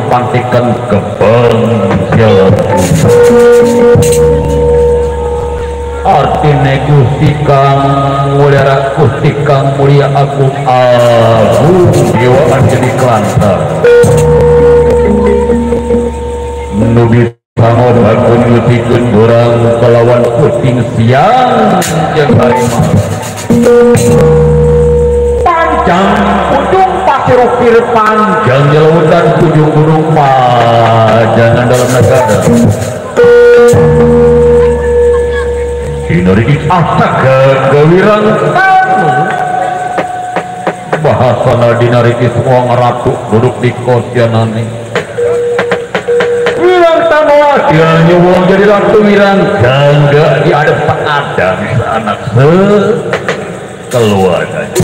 Pantikan gebeng artine Gusti Kang Mulia Gusti Kang Mulia Agung Agung Dewa Anjani Kelantar nubi sama bakun ngutikeun urang kelawan puting siang jeung harimau panjang ujung pasir ukir panjang jelautan ujung gunung pajangan dalam negara Inori astaga gawirang tamu bahasana dinariki semua ngeratu duduk di kosyanani wirang tamu dia nyuwung jadi ratu wirang gangga diadep ada bisa anak keluarganya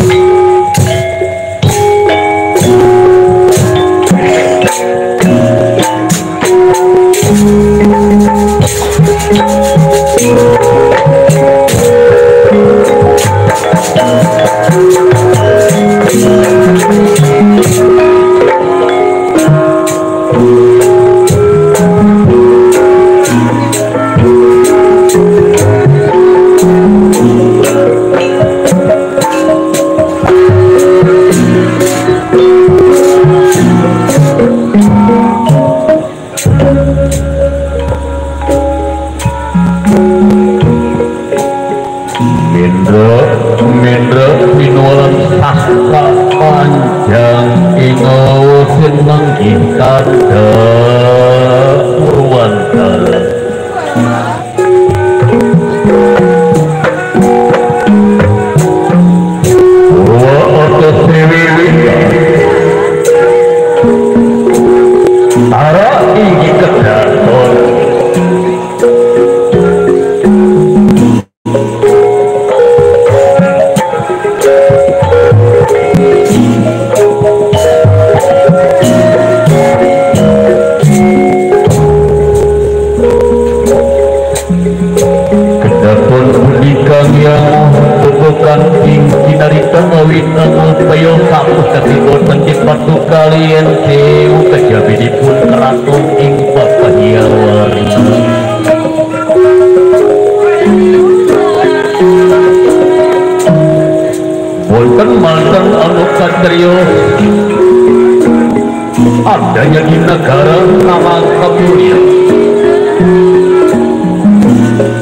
adanya di negara nama kemuliaan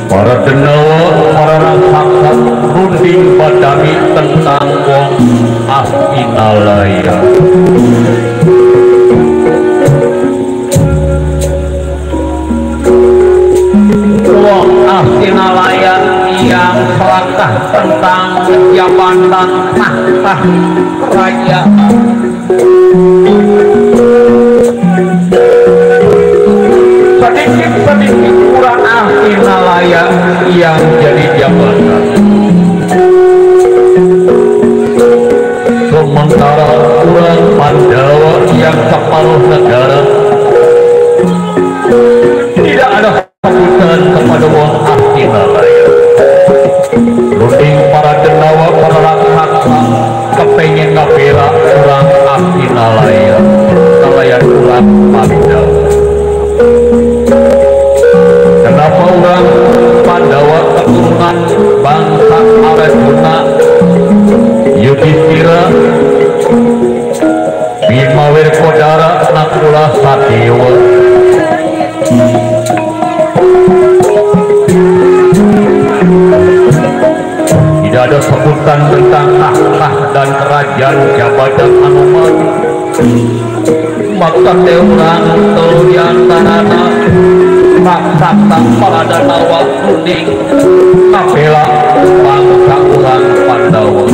para denawa, para raksasa runding padami tentang wong Astinalaya wong Astinalaya yang selangkah tentang jabatan tahta kerajaan sedikit kurang Astinalaya yang jadi jabatan sementara kurang Pandawa yang separuh negara tidak ada sambutan kepada wong Astinalaya runding para denawa para raksasa kepengen ngabela kurang Astinalaya kalayan kurang Pandawa. Kenapa orang Pandawa keturunan bangsa Arjuna, Yudhistira, Bhima Wirkoda ulah sadewa tidak ada sebutan tentang tahta dan kerajaan jabatan anu maju maka teurang diantarana raksasa paladana wal kuning kabela bangsa urang Pandawa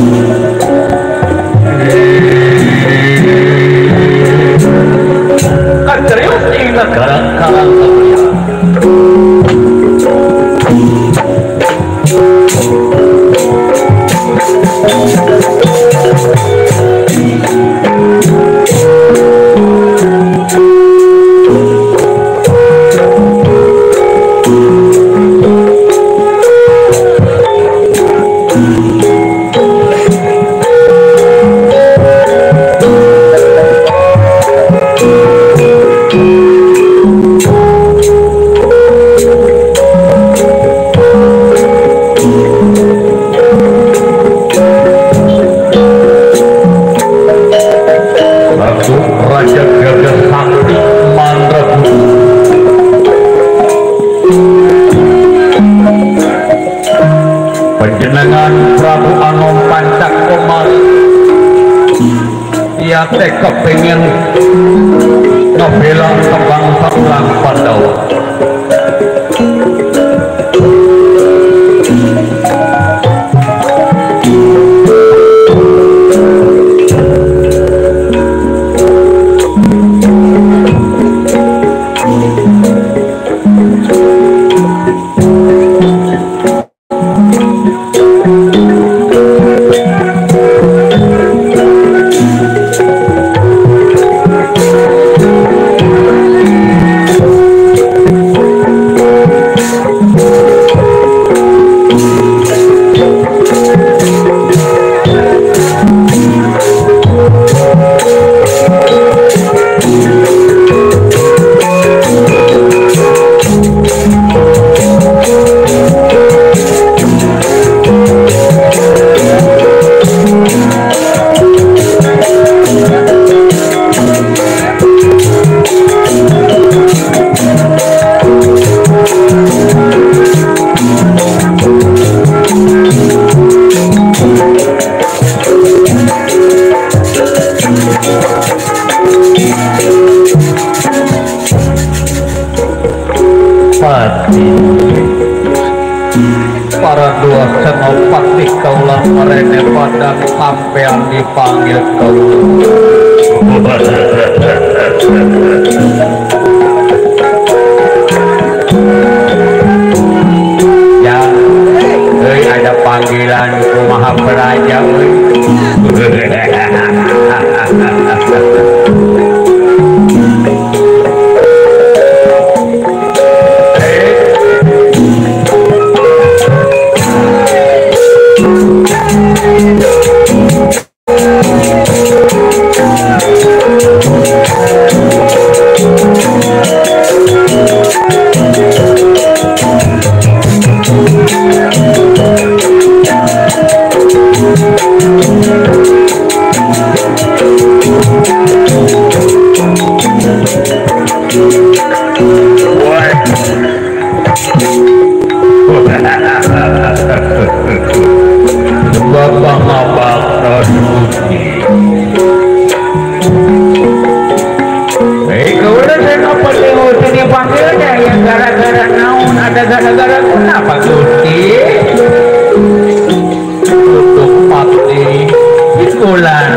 kacerius di negara Karang Raja Gagah Sakti Mandraguna panjenengan Prabu Anom Pancakomari ia teh kepengin ngebela bangsa urang Pandawa para dua senopati kaulah merene pada sampean dipanggil kaulah ya ada panggilan kumaha beraja gara-gara naon ada gara-gara kenapa Gusti tutup pati ikulan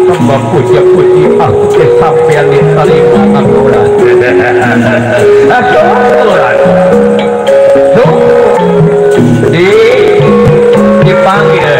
tambah puja-puji aku sampean diterima akuran akuran tuh dipanggil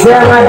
Jangan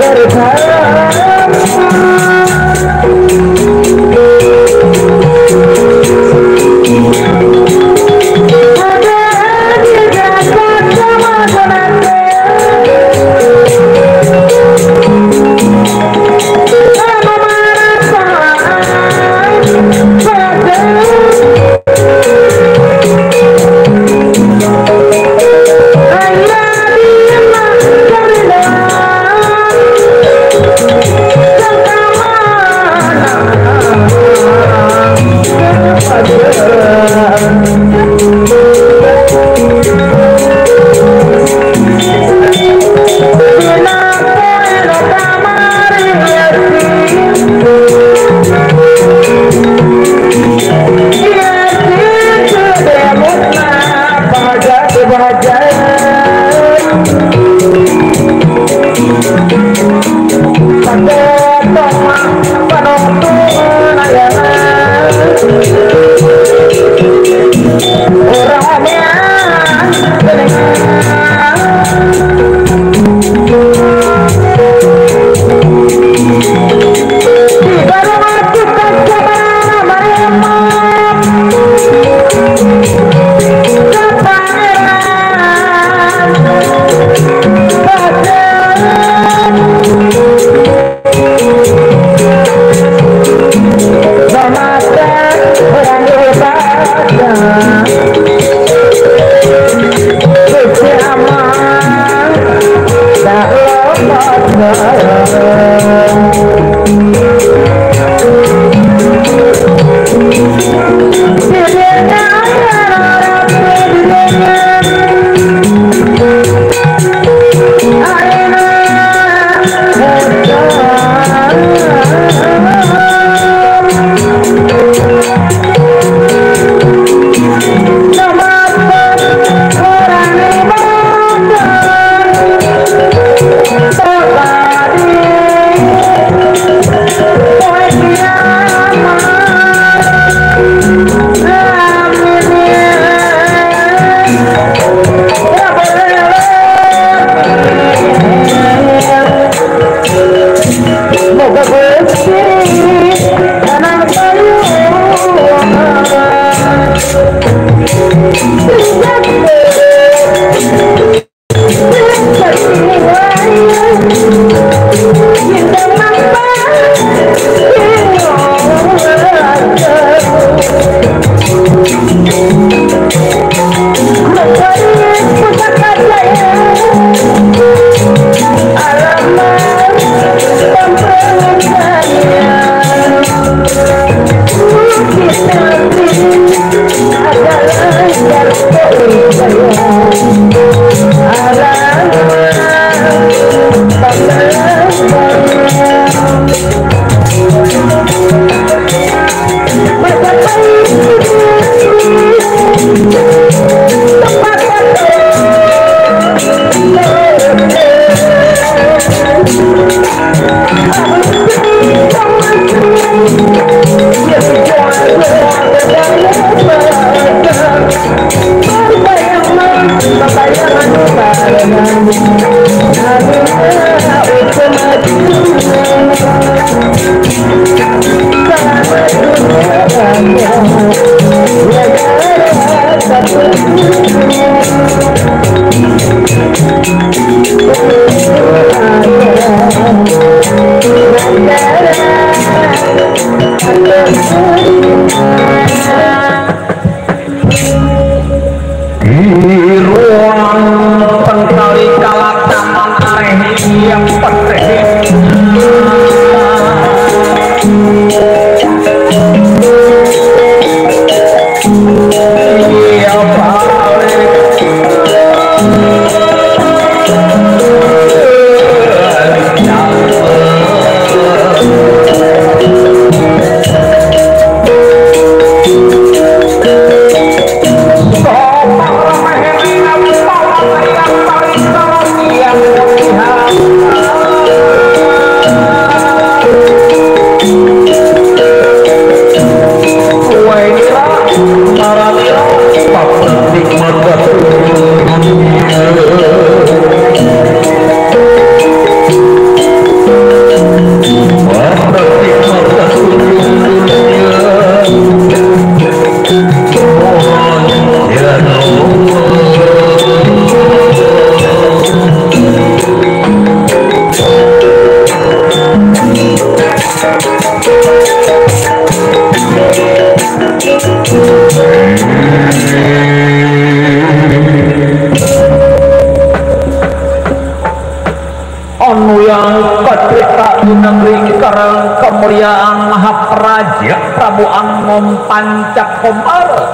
Kemuliaan Mahapraja Prabu Anom Pancakomara,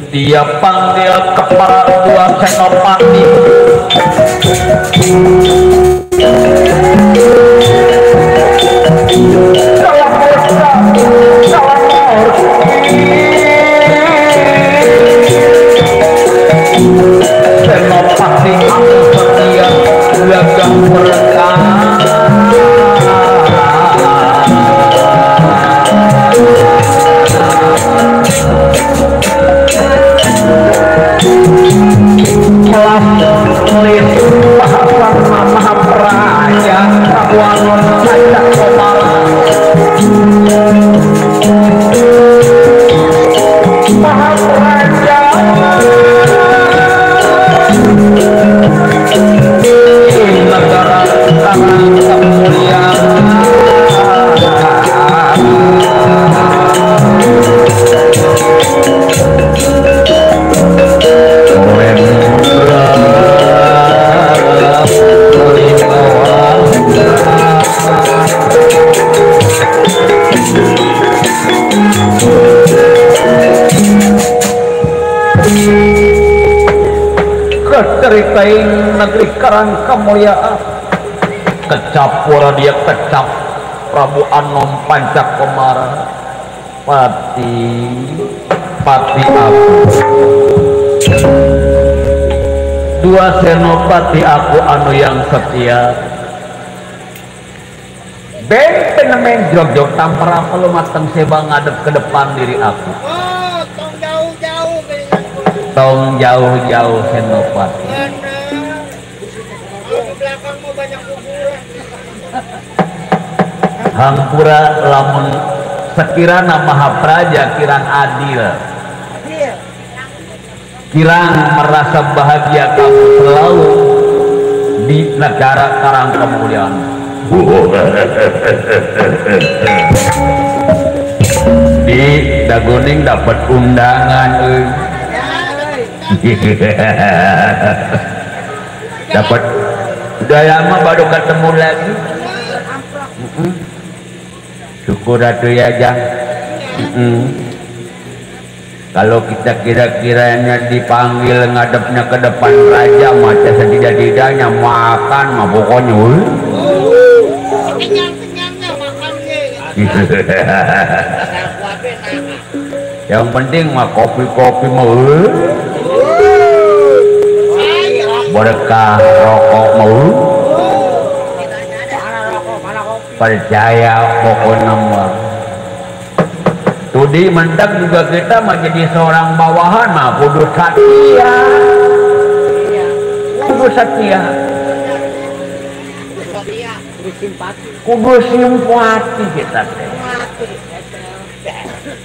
dia panggil kepala dua senopati senopati Anom Setia Gagah Perkasa. Mahapraja Prabu Anom Pancakomara, Mahapraja di negara Karang Kemuliaan. Ceritain negeri Karang Kemuliaan, kecapura dia kecap Prabu Anom Pancakomara, Pati aku, dua senopati aku anu yang setia, benteng main jog-jog tampar apa lu mateng seba ngadep ke depan diri aku. Oh, tong jauh-jauh Tong jauh-jauh senopati. Di belakang mau banyak kuburan. Hampura lamun sekiranya Mahapraja kirang adil, kirang merasa bahagia kamu selalu di negara Karang Kemuliaan. Di Dagoning dapat undangan, dapat udah lama baru ketemu lagi. Syukur atuh ya Jang. Kalau kita kira-kiranya dipanggil ngadepnya ke depan raja, maka setidak-tidaknya makan mah pokoknya kenyang-kenyangnya makan yang penting mah kopi-kopi mah berkah rokok mau percaya pokoknya mah. Tudi mentak juga kita mah jadi seorang bawahan mah kudu setia, kudu setia, kudu simpati kita teh.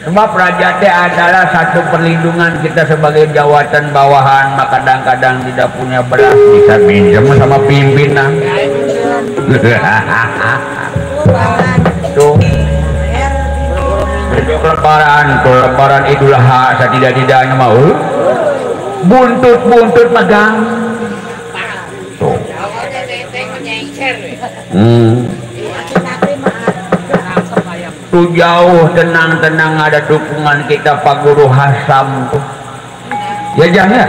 Sebab raja teh adalah satu perlindungan kita sebagai jawatan bawahan, maka kadang-kadang tidak punya beras bisa minjem sama pimpinan. Tuh. Lebaran Idul Adha setidak-tidaknya mau buntut megang tuh. Tuh jauh tenang-tenang ada dukungan kita Pak Guru Hasam tuh. Ya jangan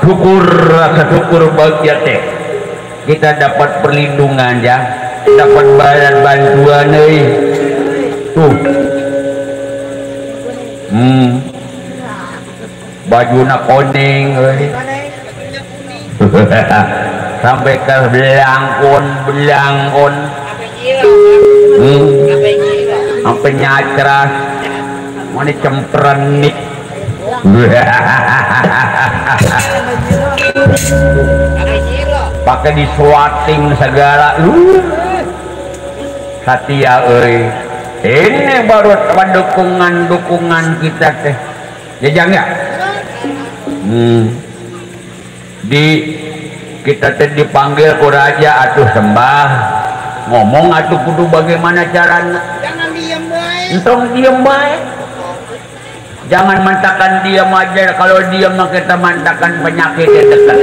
syukur, rasa syukur bahagia teh kita dapat perlindungan ya, dapat badan bantuan tuh. Bajuna kuning sampai ke belangkon sampai nyacras mana cemperenik pakai diswating segala Satya ini baru dukungan kita teh jajang ya. Di kita teh dipanggil ku raja atuh sembah ngomong atuh kudu bagaimana caranya, jangan diem baik, entong diem baik, jangan mantakan diam aja. Kalau diam mah kita mantakan penyakit yang dekat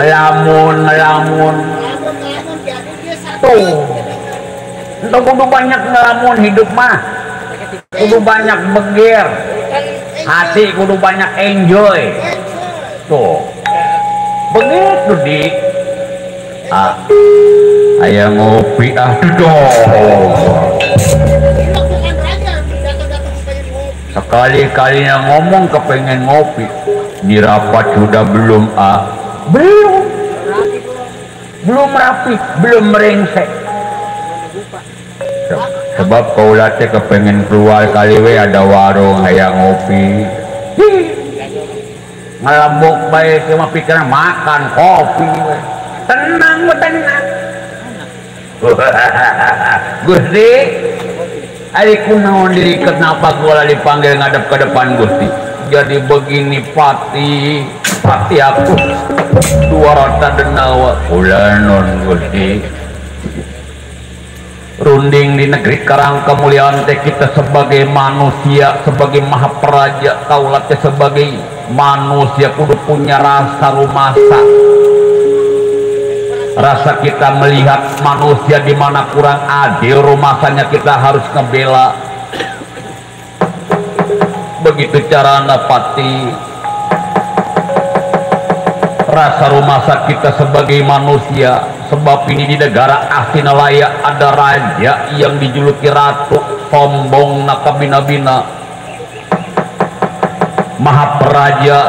melamun tuh. Entong kudu banyak ngelamun hidup mah, kudu banyak beger, hati kudu banyak enjoy tuh begitu di ayah ngopi sekali-kalinya ngomong kepengen ngopi di rapat sudah belum belum rapi, belum merengsek. Sebab kau latih kepengen keluar kali we ada warung ayah ngopi ngelambuk baik cuma pikiran makan kopi we. Tenang Gusti ari kunaon diri kenapa gua dipanggil ngadep ke depan Gusti jadi begini pati aku 200 denawa ulanon Gusti runding di negeri Karang Kemuliaan teh kita sebagai manusia, sebagai Mahapraja kaulah teh sebagai manusia kudu punya rasa rumasa, rasa kita melihat manusia di mana kurang adil rumasanya kita harus ngebela. Begitu cara napati rasa rumasa kita sebagai manusia. Sebab ini di negara Asinalaya ada raja yang dijuluki ratu sombong nakabina-bina Mahapraja,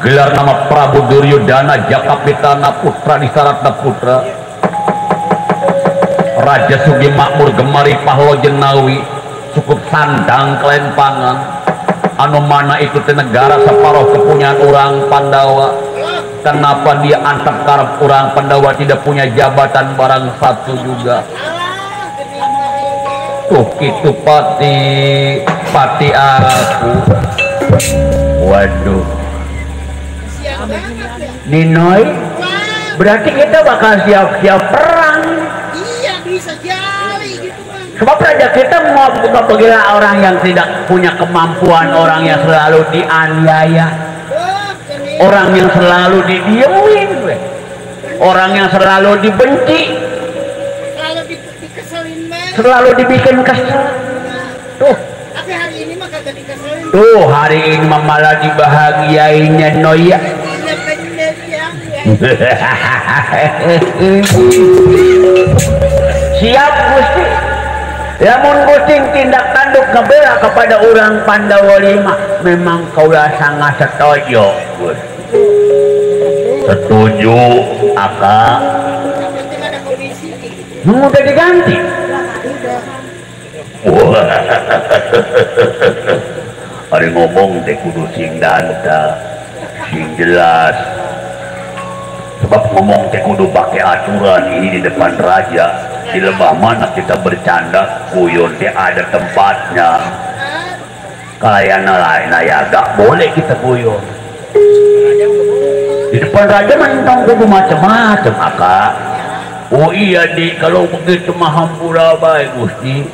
gelar nama Prabu Duryodana Jakapitana Putra Disaratna Putra, Raja Sugi Makmur Gemari Pahlo Jenawi cukup sandang kelempangan anu mana itu di negara separuh kepunyaan orang Pandawa. Kenapa dia antap karep orang Pandawa tidak punya jabatan barang satu juga? tuh gitu pati aku. Waduh, Siap banget ya. Ninoy, Wah, berarti kita bakal siap-siap perang. iya bisa jadi gitu bang. Sebab raja kita mau bela orang yang tidak punya kemampuan, orang yang selalu dianiaya, Wah, keren. orang yang selalu didiemin, orang yang selalu dibenci, Kalau dikeselin bang. selalu dibikin kesel. Tuh, Tapi hari ini mah kagak dikeselin. tuh hari ini malah dibahagiainya Noya. Iya bener ya. Siap Gusti. Lamun Gusti tindak tanduk ngebela kepada orang Pandawa 5, memang kaulah sangat setuju. Setuju, Aka. Yang penting ada komisi. Udah diganti. Udah. Wah, hari ngomong teh kudu sing danta, sing jelas. Sebab ngomong teh kudu pakai aturan ini di depan raja. Di lembah mana kita bercanda, kuyon teh ada tempatnya. Kalian lain ayaga boleh kita kuyon. Di depan raja mentang kudu macam-macam, Aka. Oh iya di, kalau begitu mah hampura baik Gusti.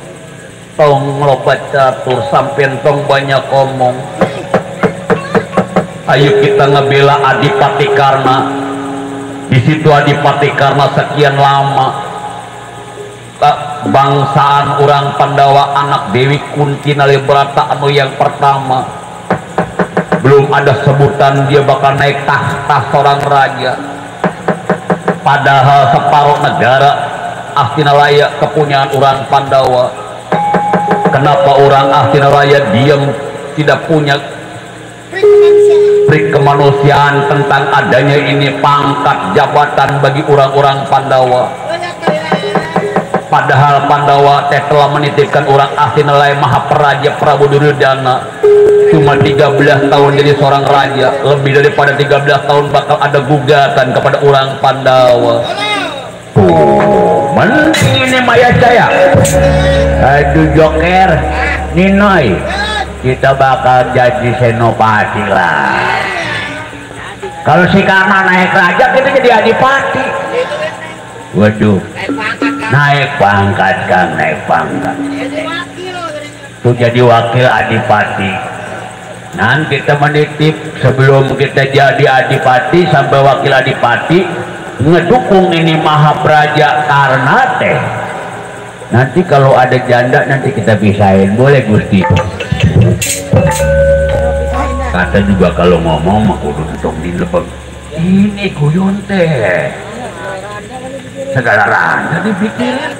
Tong lobat catur sampean tong banyak omong. Ayo kita ngebela Adipati Karna. Di situ Adipati Karna sekian lama bangsaan orang Pandawa, anak Dewi Kunti Nalibrata anu yang pertama. Belum ada sebutan dia bakal naik tahta seorang raja. Padahal separuh negara Astinalaya kepunyaan orang Pandawa. Kenapa orang Astinalaya diam, tidak punya trik kemanusiaan tentang adanya ini pangkat jabatan bagi orang-orang Pandawa? Padahal Pandawa teh telah menitipkan orang Astinalaya Mahaperaja Prabu Duryodana cuma 13 tahun jadi seorang raja. Lebih daripada 13 tahun bakal ada gugatan kepada orang Pandawa. Mending ini Maya Jaya. Aduh Joker, Ninoy, kita bakal jadi senopati lah. Kalau si Karna naik raja, kita jadi adipati. Waduh, naik pangkat Kang, naik pangkat. Tuh jadi wakil adipati. Nanti kita menitip sebelum kita jadi adipati sampai wakil adipati, ngedukung ini Mahapraja Karna teh. Nanti kalau ada janda nanti kita pisahin, boleh Gusti. Kata juga kalau ngomong mah kudu tutong di lebeng. Ini guyon teh. Segala randa dipikirin.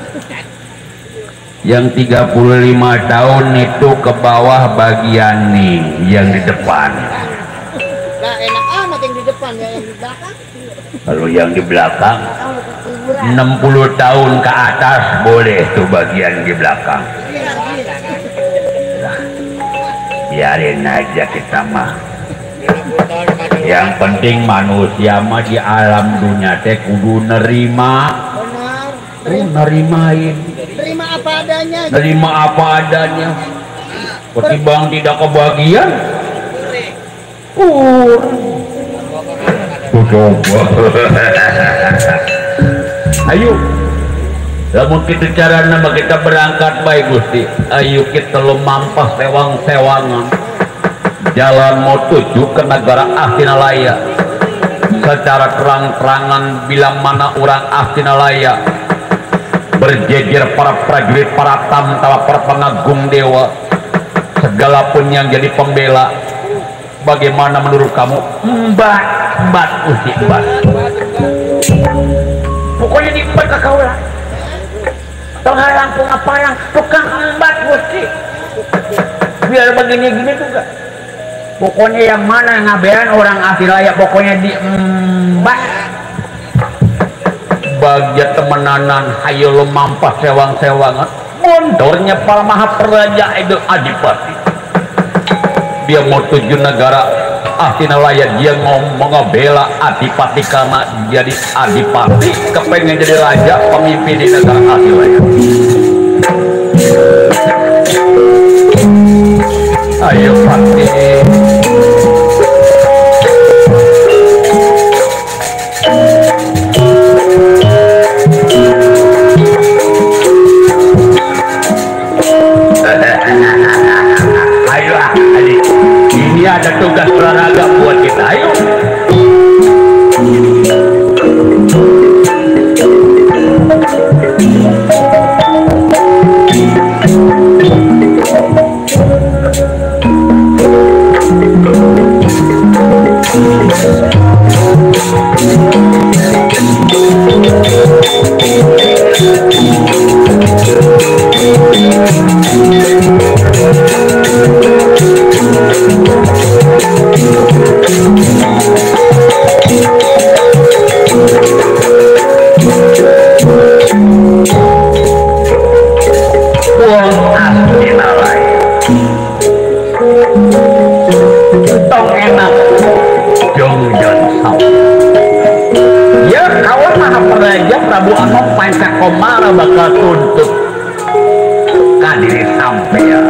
Yang 35 tahun itu ke bawah bagian nih, yang di depan. Nah enak amat yang di depan ya, yang di belakang. Kalau yang di belakang 60 tahun ke atas boleh tuh bagian di belakang. Biarin aja kita mah. Yang penting manusia mah di alam dunia teh kudu nerima. Benar. Nerimain. Terima apa adanya. Nerima apa adanya. Ketimbang tidak kebagian. Coba. Ayo. Lamun kita cara nama kita berangkat baik Gusti. Ayo kita lumampas sewang-sewangan. Jalan mau tuju ke negara Astinalaya. Secara terang-terangan bila mana orang Astinalaya berjejer para prajurit, para tamtama, para pengagung dewa, segala pun yang jadi pembela. Bagaimana menurut kamu? Mbak Gusti, mbak. Pokoknya di empat kakaulah. Tenghalang pengapalang tukang embat Gusti. Biar begini-gini juga. Pokoknya yang mana yang ngabean orang Astinalaya, pokoknya di embat. Bagia temenanan hayo lo mampas sewang-sewangan. Mondornya para Mahaperaja itu adipati. Dia mau tuju negara Astinalaya, dia ngomong ngebela adipati karena jadi adipati, kepengen jadi raja pemimpin di negara Astinalaya. anak bakal tuntut ka diri sampean.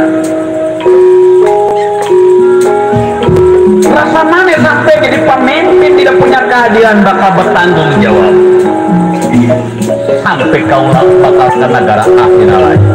Rasa mana sampai jadi pemimpin tidak punya keahlian bakal bertanggung jawab. Sampai kaulah bakal ke negara akhirat lagi.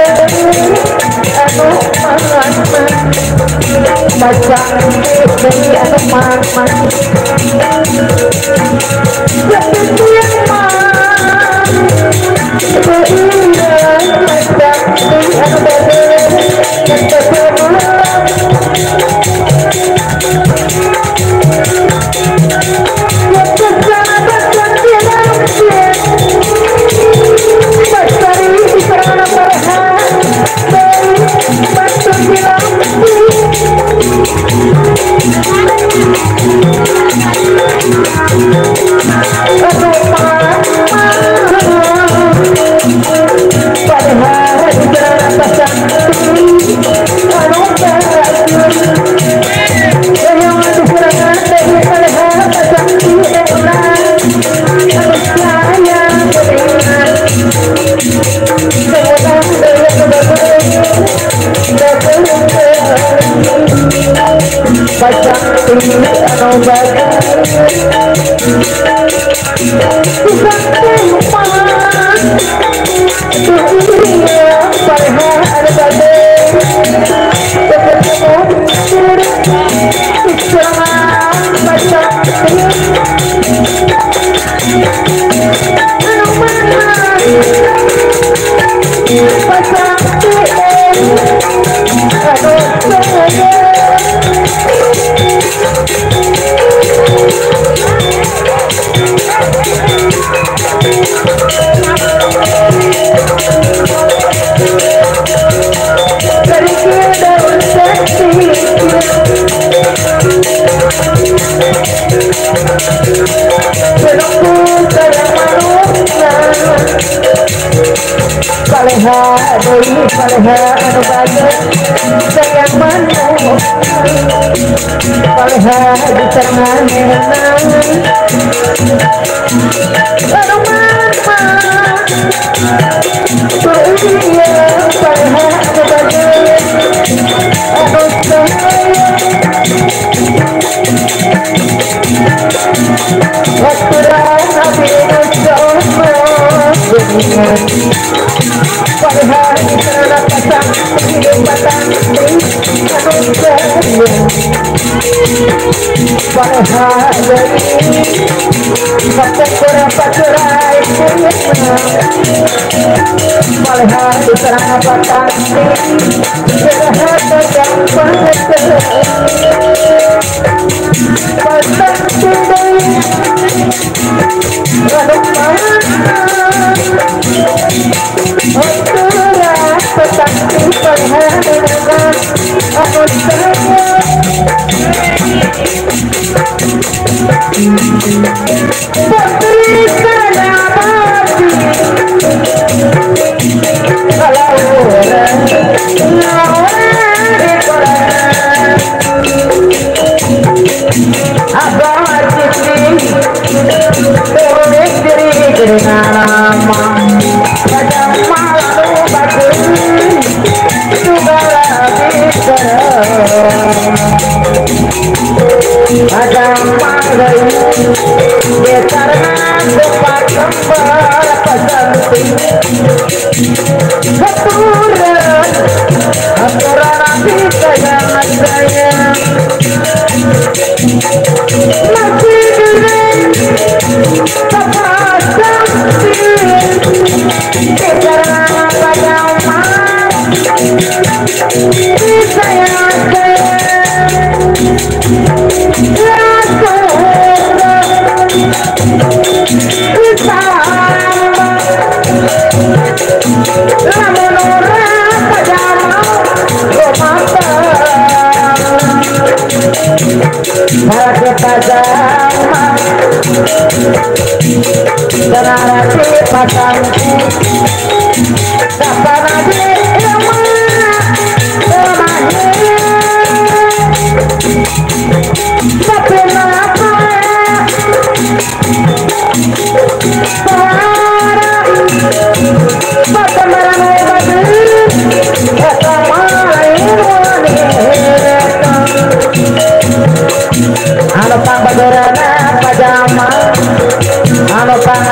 Ada anu baca dari anu mama kepikiran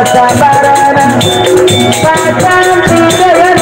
sabarana, pasanti dengan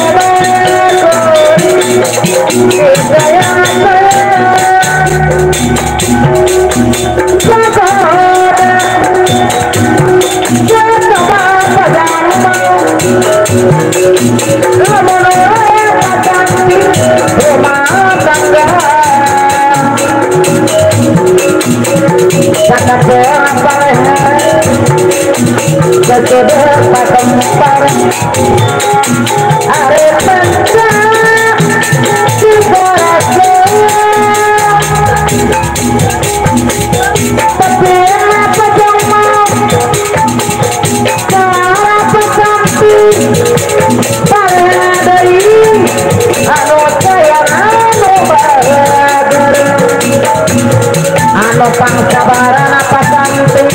anu pangsabaran apa cantik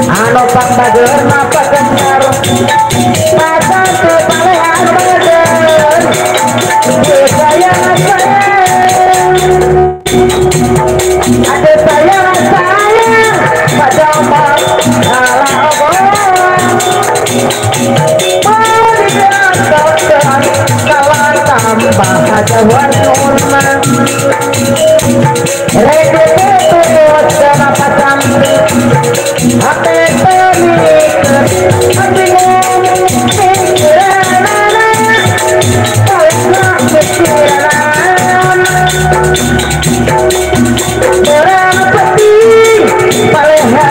anu pangbager apa kendar pasanti palehan bager sayang ada sayang pada obat ala obat mau digantarkan kawan tambah aja wanuna rede terus kenapa cantik hati pemikat hati ngomong pikiran kalah pikiran berapati paleha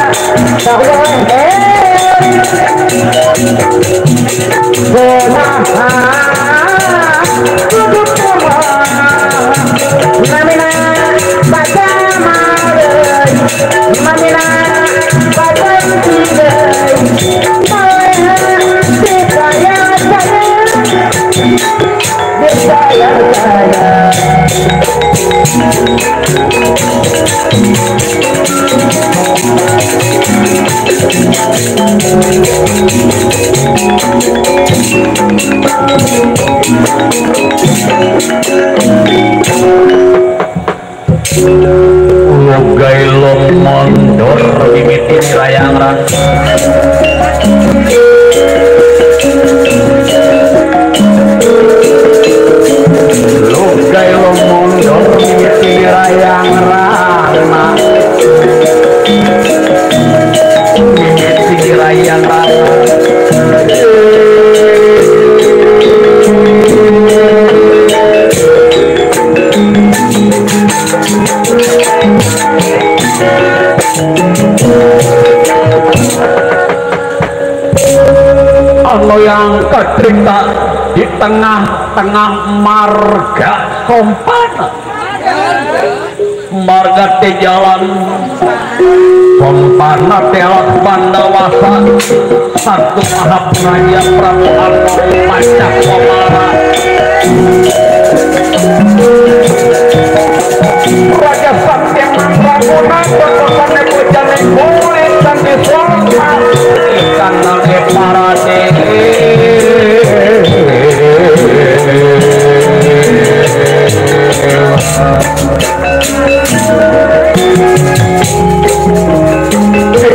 bahwa duduk mamina baca malai mamina baca tidai paleha disayang saya Ugai mondor mimiti rayang rasa Ugai mondor mimiti rayang rana mimiti rayang rana anu yang kecerita di tengah-tengah marga sompana marga te jalan sompana telat Pandawasa satu Mahapraja Prabu Anom Pancakomara Raja Satyang Raguna berkosane bojane kulit dan disolma ikan nage parade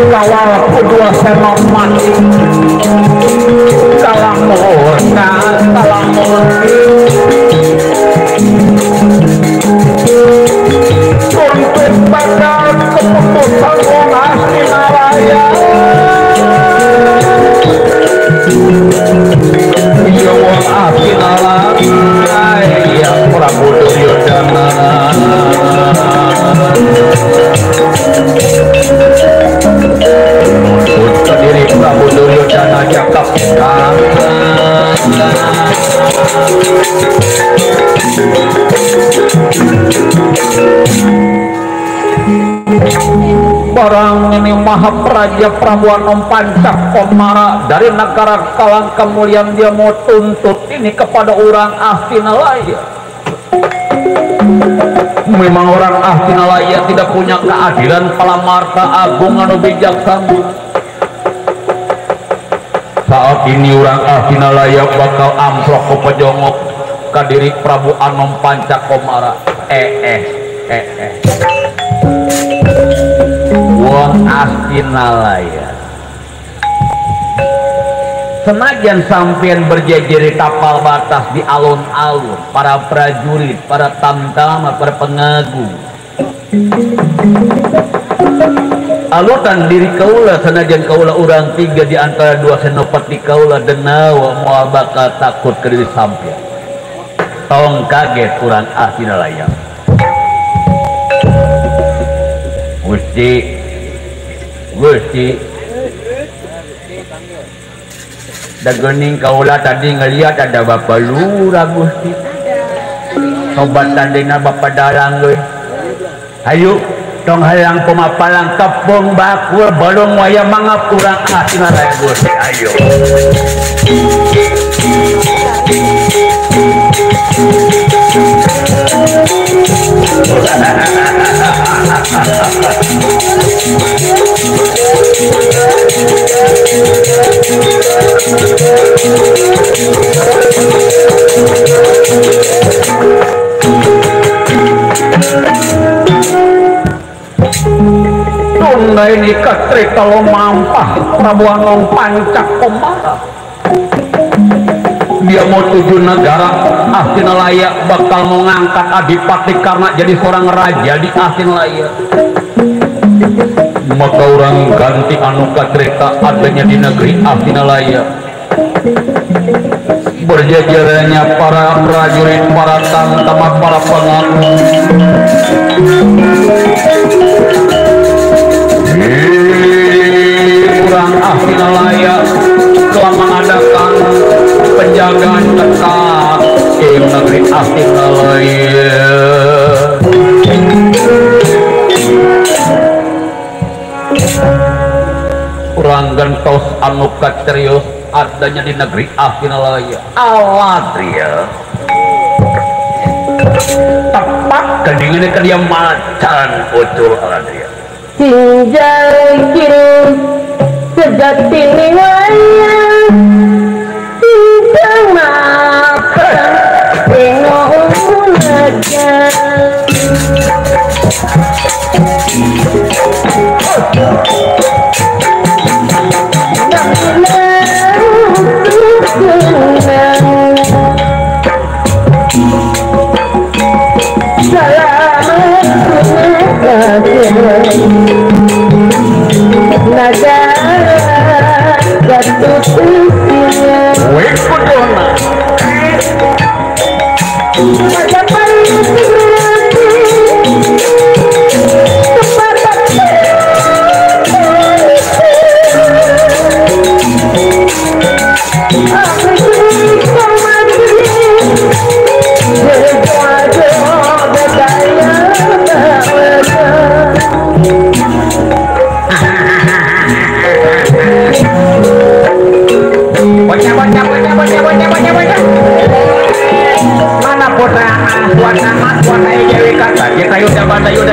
kawal kedua senok mati kalamur tuntut bakal keputusan wong Astinaraya iya wong Astinaraya Prabu Duryodana untuk diri Prabu Duryodana cakap barang ini Mahapraja Prabu Anom Pancakomara dari negara Kalang kemuliaan dia mau tuntut ini kepada orang Astinalaya. Memang orang Astinalaya tidak punya keadilan palamarta agung anu bijaksana. Saat ini orang Astinalaya bakal amplok ke pejongok ke diri Prabu Anom Pancakomara. Wong Astinalaya senajan sampean berjejer di tapal batas di alun-alun para prajurit, para tamtama, para pengagung alutan diri kaula senajan kaula urang tiga di antara dua senopati kaula denawa moal bakal takut ke diri sampean tong kaget urang Astinalaya Gusti dagening kaula tadi ngeliat ada Bapak Lurah Gusti sobat tandina Bapak Darang gue ayo tong halang pemapalang kepong bakul balong waya mangap kurang Astinalaya Gusti ayo Bunda ini Katri kalau mampah Prabu Anong Pancakomara. Dia mau tuju negara Asinalaya, bakal mengangkat Adipati karena jadi seorang raja di Asinalaya. Maka orang ganti anu kacerita adanya di negeri Asinalaya. Berjajarannya para prajurit, para tangtamat, para pengaku. Kurang Asinalaya telah mengadakan penjagaan ketat di negeri Asinalaya. Kurang gentos anu serius adanya di negeri Asinalaya. Alatria tepat kedinginan ke dia macan ucul Alatria. Tinjau kiri sejati wayang tinjau makan tengok aja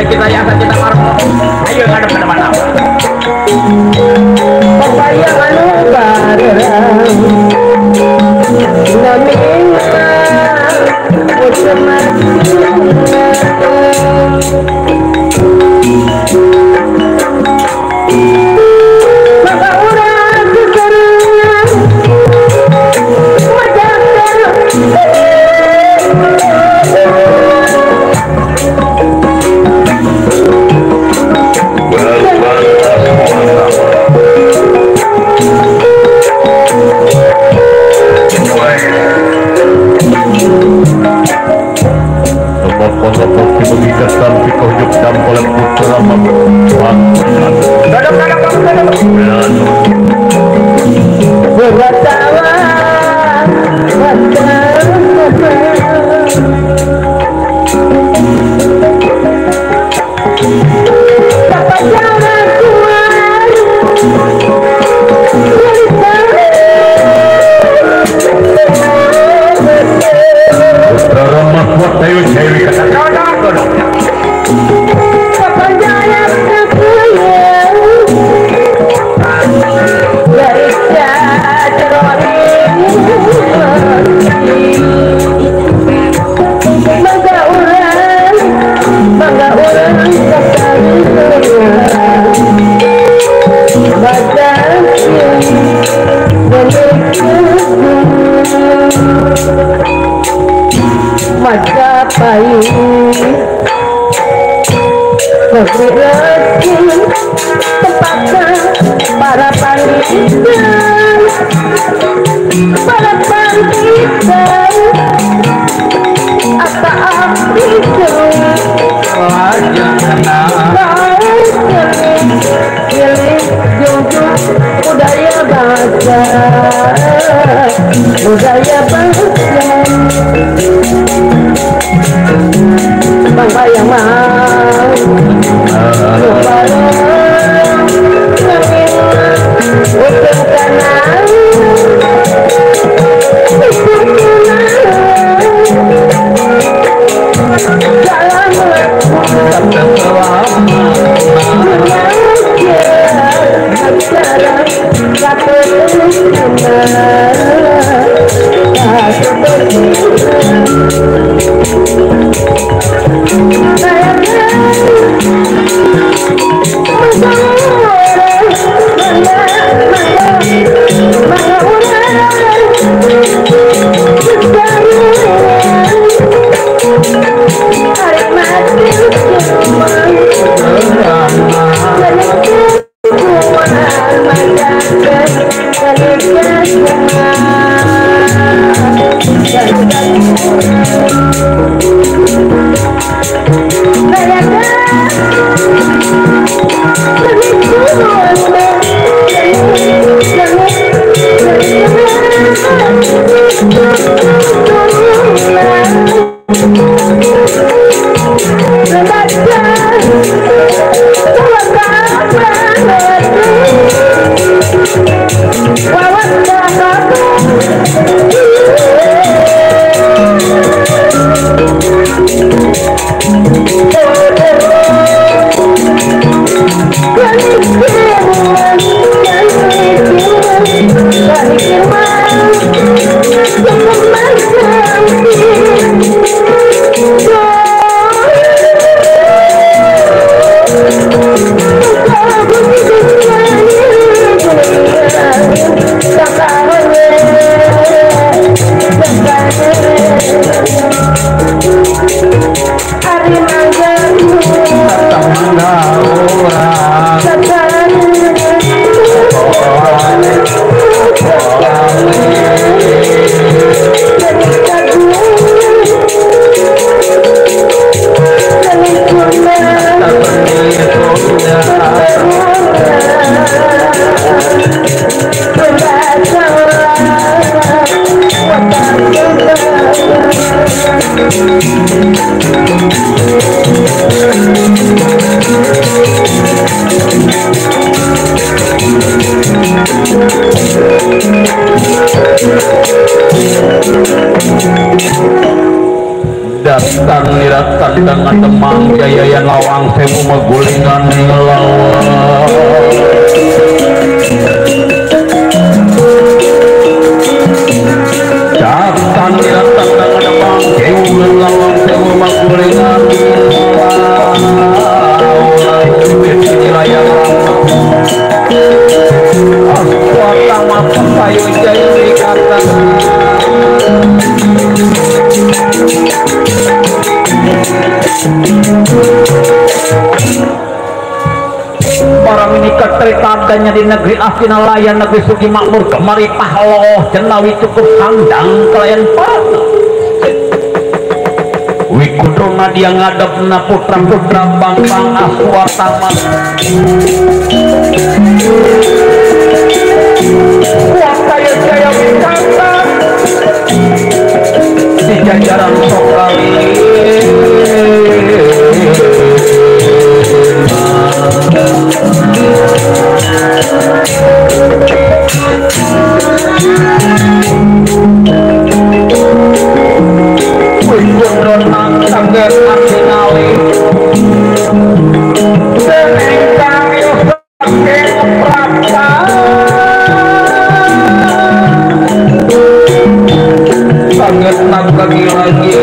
kita yang kita marmo. Ayo ngadep ke depan apa? Papaya anu barang namina maka urang keserunya Majapahit berrezeki tempatnya para panditan apa arti budaya bangsa bangsa yang mau untuk kanan jalan Datang niratan dengan temang jaya yang lawang sewu megulingan ngelawan datang niratan dengan temang sewu lawang sewu megulingan ngelawan wilayah aswata mata payu jaya dikata Barang ini keteritadanya di negeri Asinalaya, negeri suci makmur, kemari pahloh jenawi cukup sandang kelayan pana wikudrona dia ngadep na putra-putra bang-bang aswatama wakaya jaya wisata di jajaran sokali Wikudronang saget asinali Seneng kami saget prapa saget nak lagi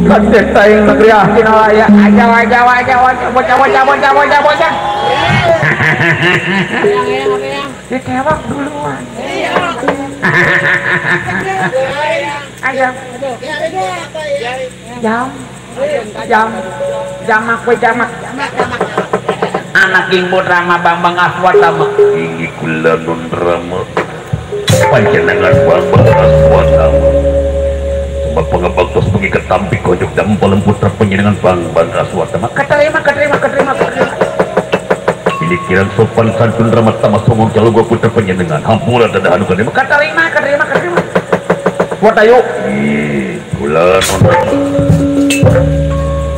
Kadetaing negeri Asinalaya aja bocah ditewak duluan aja jamak anak ibu Rama Bambang Aswatama ini kula nun Rama panjenengan Bambang Aswatama sebab pengabaktos mengikat tampi kojok dan mempelem putra penjenengan Bambang Aswatama keterima ini kirang sopan santun Rama Tama Songong Jalo gua putra penjenengan hampura dan anu keterima buat ayo kula nun Rama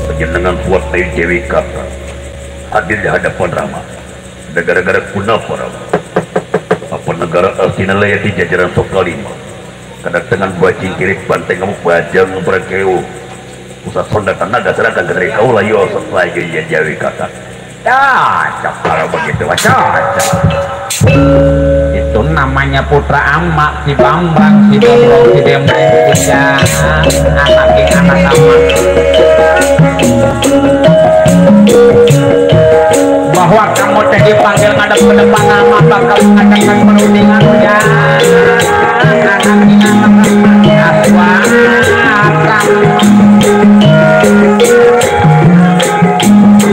penjenengan buat ayo Dewi Kata hadir di hadapan Rama gara-gara kunapa Rama apa negara Asinalaya di jajaran Sokalima kedatangan bajing kiri banteng kamu bajang berkeu usah sonda tenaga serahkan dari kau layo setelah ya Dewi Kata cocok kalau begitu cocok itu namanya putra amak si Bambang si Bobrong si Demreng punya anak amak bahwa kamu teh dipanggil ngadep ke depan nama bakal mengadakan perundingannya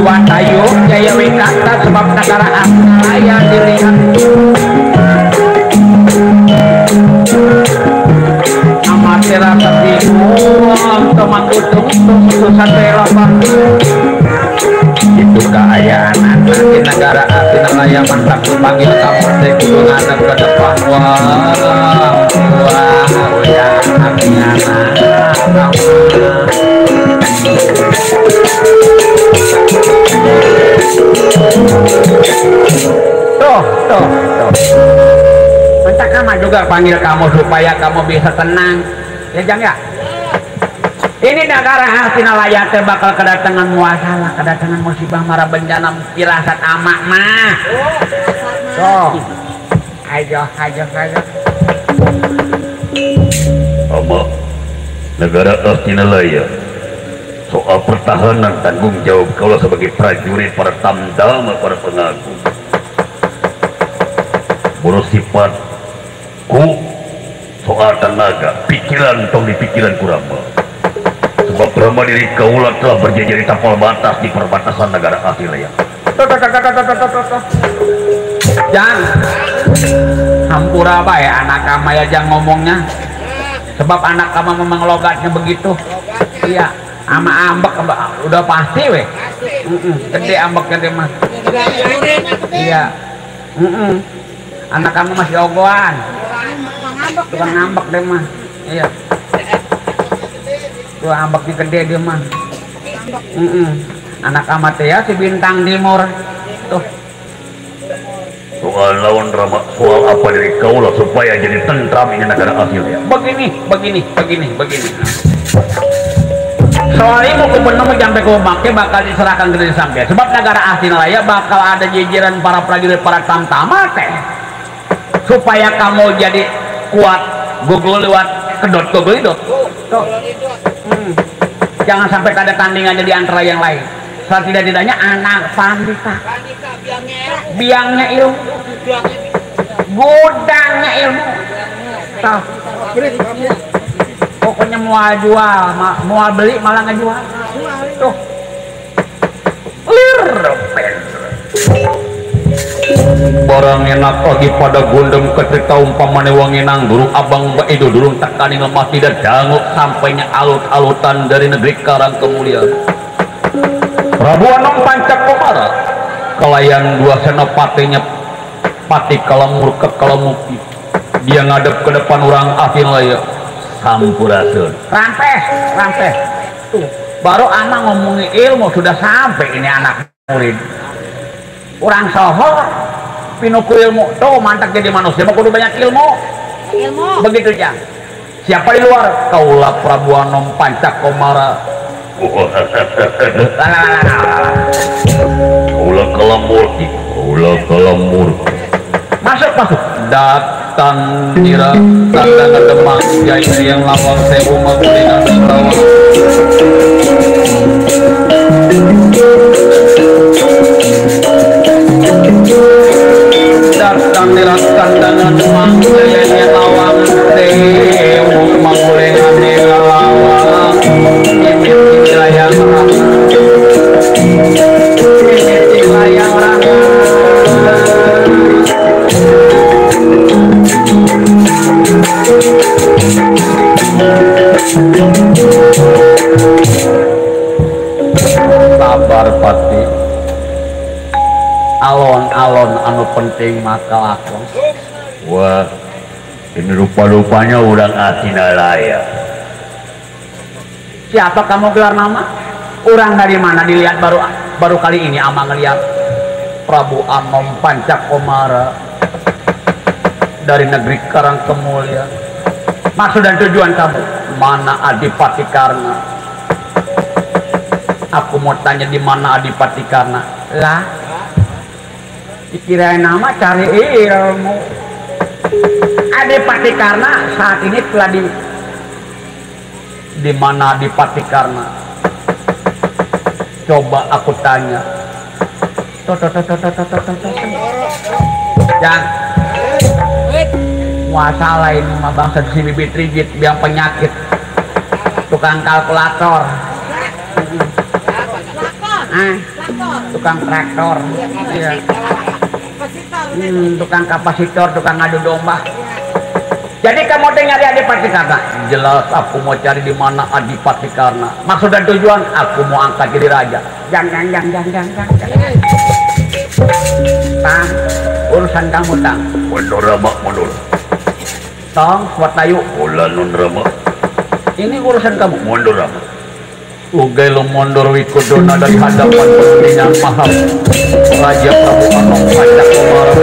Watayu Jaya Wikata sebab negara Asinalaya dilihat amatira ketimuang temangutung susah telopak itu keayaan anak di negara Asinalaya mantap dipanggil kamu teh kudu ngadep ke depan wah ya hatinya tuh minta kamu juga panggil kamu supaya kamu bisa tenang ya Jang ya ini negara Asinalaya teh bakal kedatangan muasalah kedatangan musibah mara bencana firasat amak mah ayo Amak negara Asinalaya soal pertahanan tanggung jawab kalau sebagai prajurit para tamdama para pengagung bersifat soal tenaga pikiran tong di pikiran Rama sebab Rama diri kaulah telah berjajar di tapal batas di perbatasan negara Asinalaya Jan Hampura bae anak kama aja ngomongnya. Sebab anak kama memang logatnya begitu. Iya, ama ambek udah pasti weh. Gede ambeknya dia mah. Iya. Anak kamu masih ogoan. Tukang ngambek dia mah. Iya. Tuh ambeknya gede dia mah. Anak amat ya si Bintang Timur. Tuh. Soal lawan Rama, soal apa dari kaulah supaya jadi tentram ini negara hasilnya. Begini. Soal ibu gubernur sampai ke Umaknya bakal diserahkan ke desa sampai. Sebab negara asli raya bakal ada jajaran para prajurit para tamtama teh. Supaya kamu jadi kuat Google lewat kedot Google itu. Tuh. Jangan sampai ada tandingannya di antara yang lain. Setidak-tidaknya anak pandita. Biangnya ilmu. Gudangnya ilmu. Tuh. Pokoknya mau jual, mau beli malah ngejual. Tuh. Lirpen. Barang enak lagi pada gondem ketika umpamane wangi nang durung abang itu durung tekani lemah tidak dangu sampainya alut-alutan dari negeri Karang Kemuliaan. Prabu Anom Pancakomara kelayan dua senopatinya Pati Kalamur ke Kalamuki. Dia ngadep ke depan orang asin laya sampurasun. Rampes. Tuh, baru anak ngomongin ilmu sudah sampai ini anak murid. Orang sohor pinuku ilmu tuh mantap jadi manusia kudu banyak ilmu begitu ya. Siapa di luar kaulah Prabu Anom Pancakomara. Kaulah Kalamur Masuk datang nira tanda demang jaya yang lawang sewu magulingan rawa. Datang nira tanda demang jaya yang lawang sewu magulingan rawang. Ini layang rawa. Ini layang rawa. Sabar Pati, alon-alon anu penting maka lakon. wah ini rupa-rupanya urang asina laya. Siapa kamu gelar nama? Orang dari mana dilihat baru kali ini ama ngelihat Prabu Anom Pancakomara dari negeri Karang Kemuliaan. Maksud dan tujuan kamu mana Adipati Karna? Aku mau tanya di mana Adipati Karna? Lah, dikirain nama cari ilmu. Adipati Karna saat ini telah di mana Adipati Karna? Coba aku tanya. Jangan masalah ini mah bangsa di sini bibit rigid biang penyakit tukang kalkulator tukang traktor ya. Tukang kapasitor tukang ngadu domba. Jadi kamu nyari Adipati Karna? Jelas aku mau cari di mana Adipati Karna. Maksud dan tujuan aku mau angkat jadi raja. Jangan. Tang, urusan kamu tang. Mundur Rama, mundur. Tong, buat tayu. Ulah nun Rama. Ini urusan kamu. Mundur Rama. Ugai lo mundur wikudona dari hadapan pemimpinan mahal Raja Prabu Anom Pancakomara.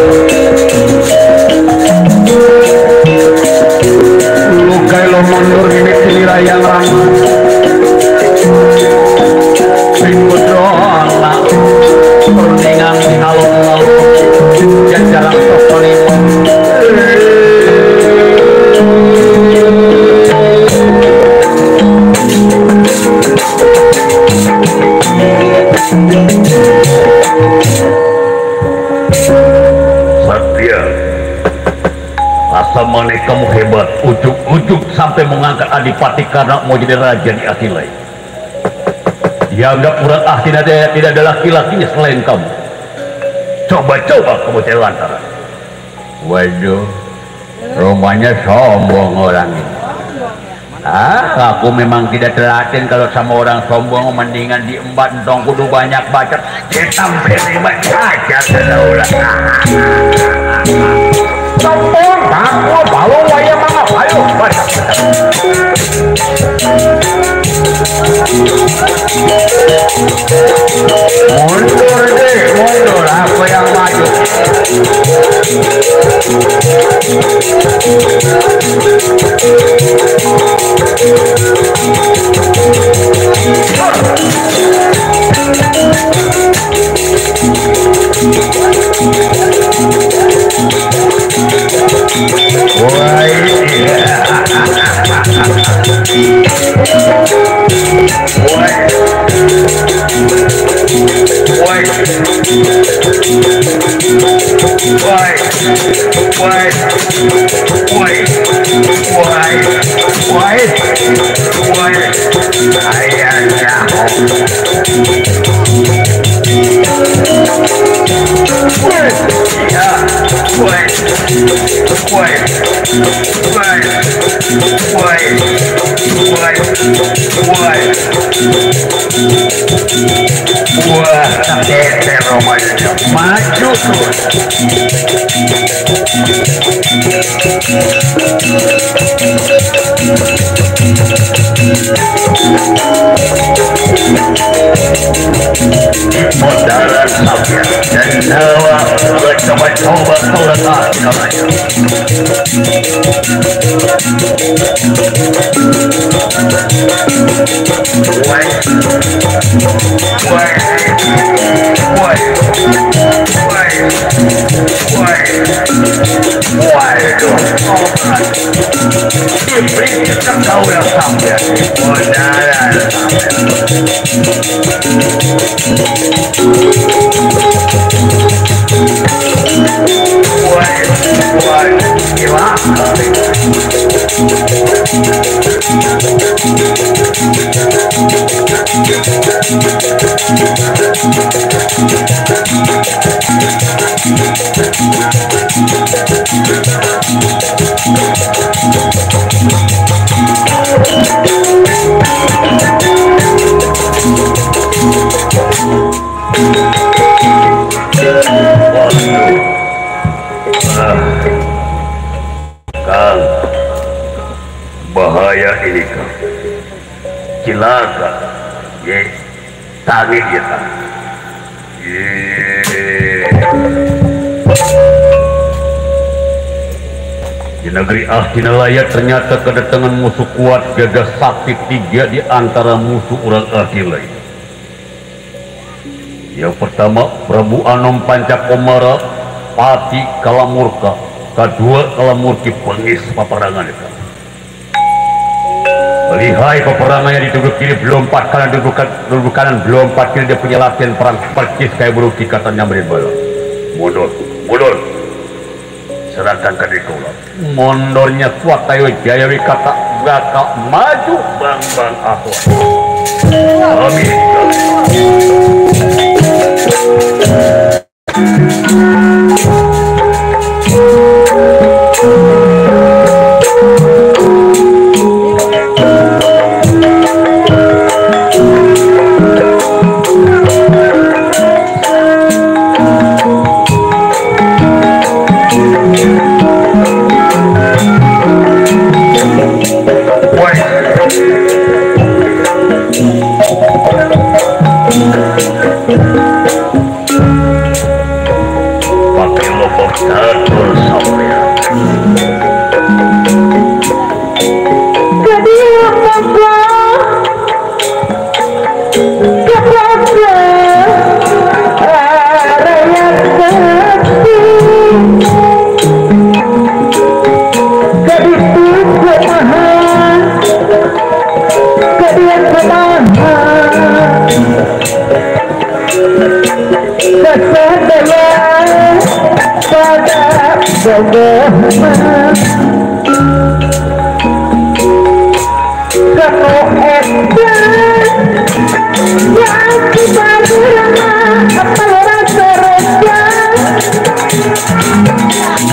Ugai lo mundur ini Cilirayang Rama. Wikudona perundingan di alun-alun jajaran Tokolima. Satria, rasa mana kamu hebat, ujuk-ujuk sampai mengangkat Adipati Karna mau jadi raja di Asilai. Dianggap orang Asina tidak ada laki-lakinya selain kamu. Coba kamu cari lantaran. Waduh, Rumahnya sombong orang ini. Aku memang tidak telaten kalau sama orang sombong, mendingan diembat dong, kudu banyak bacot. Sampai ribet saja sedaulah. Sombong, takut, bawa wayang mangap, ayo baca. Mundur deh, mundur, aku yang maju. Maju terus. Modal sabya dan nawa coba-coba kau letak namanya. Kau yang sampai modalan Kang, bahaya ini Kang, cilaka, ye, tangis ya Kang, Di negeri Ahtinalaya ternyata kedatangan musuh kuat gagah sakti 3 di antara musuh orang Ahtinalaya. Yang pertama Prabu Anom Pancakomara Pati Kalamurka, kedua Kalamurki Pengis paparangan itu. Lihai peperangannya di duduk kiri belum 4 kanan, duduk kanan belum 4 kiri, dia punya latihan perang percis kayak burung kikatannya berbala. Mundur, mundur. Serahkan ke dikulah. Mondornya kuat tayo jaya wikata bakal maju bang ahwa. Amin.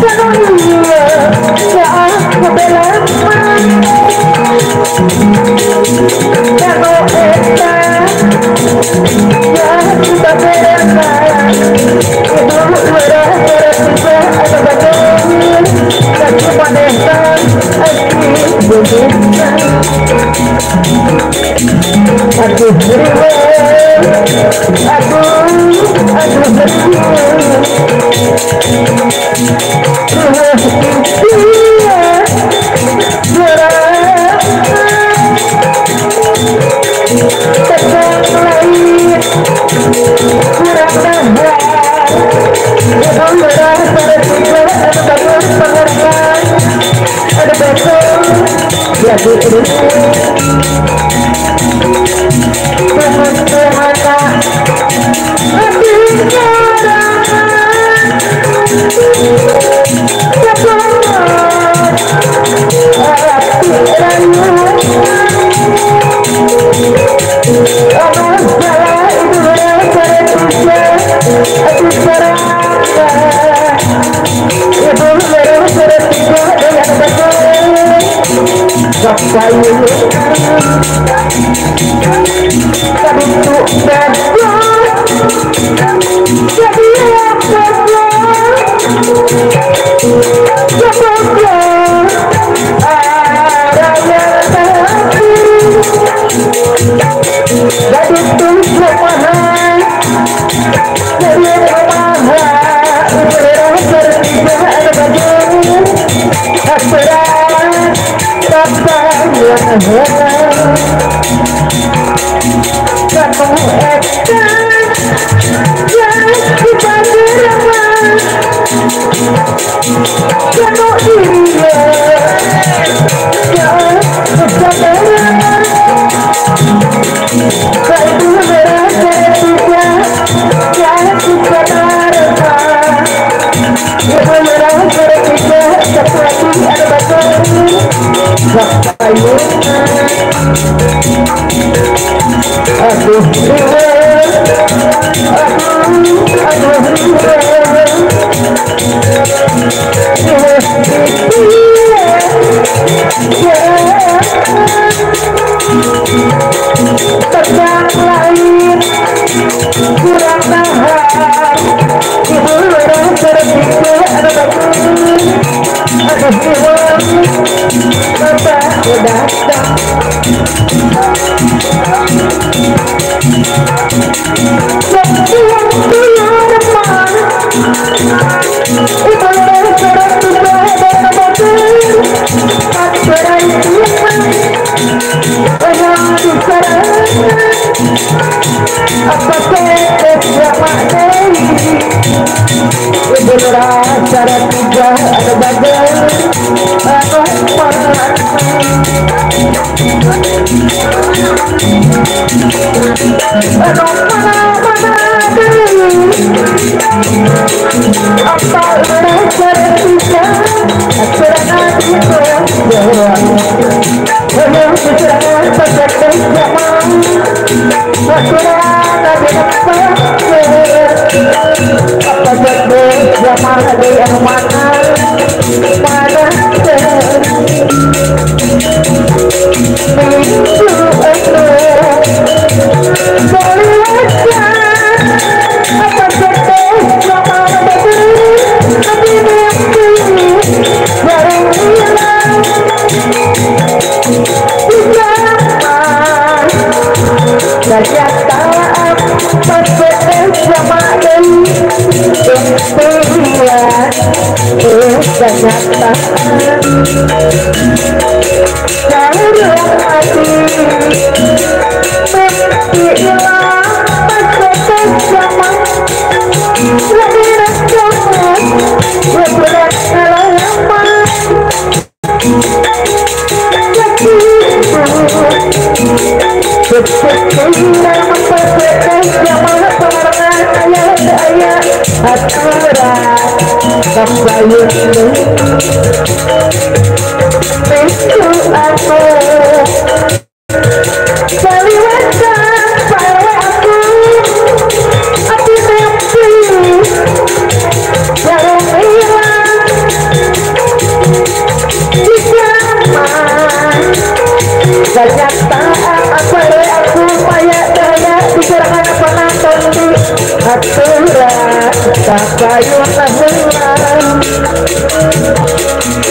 Jangan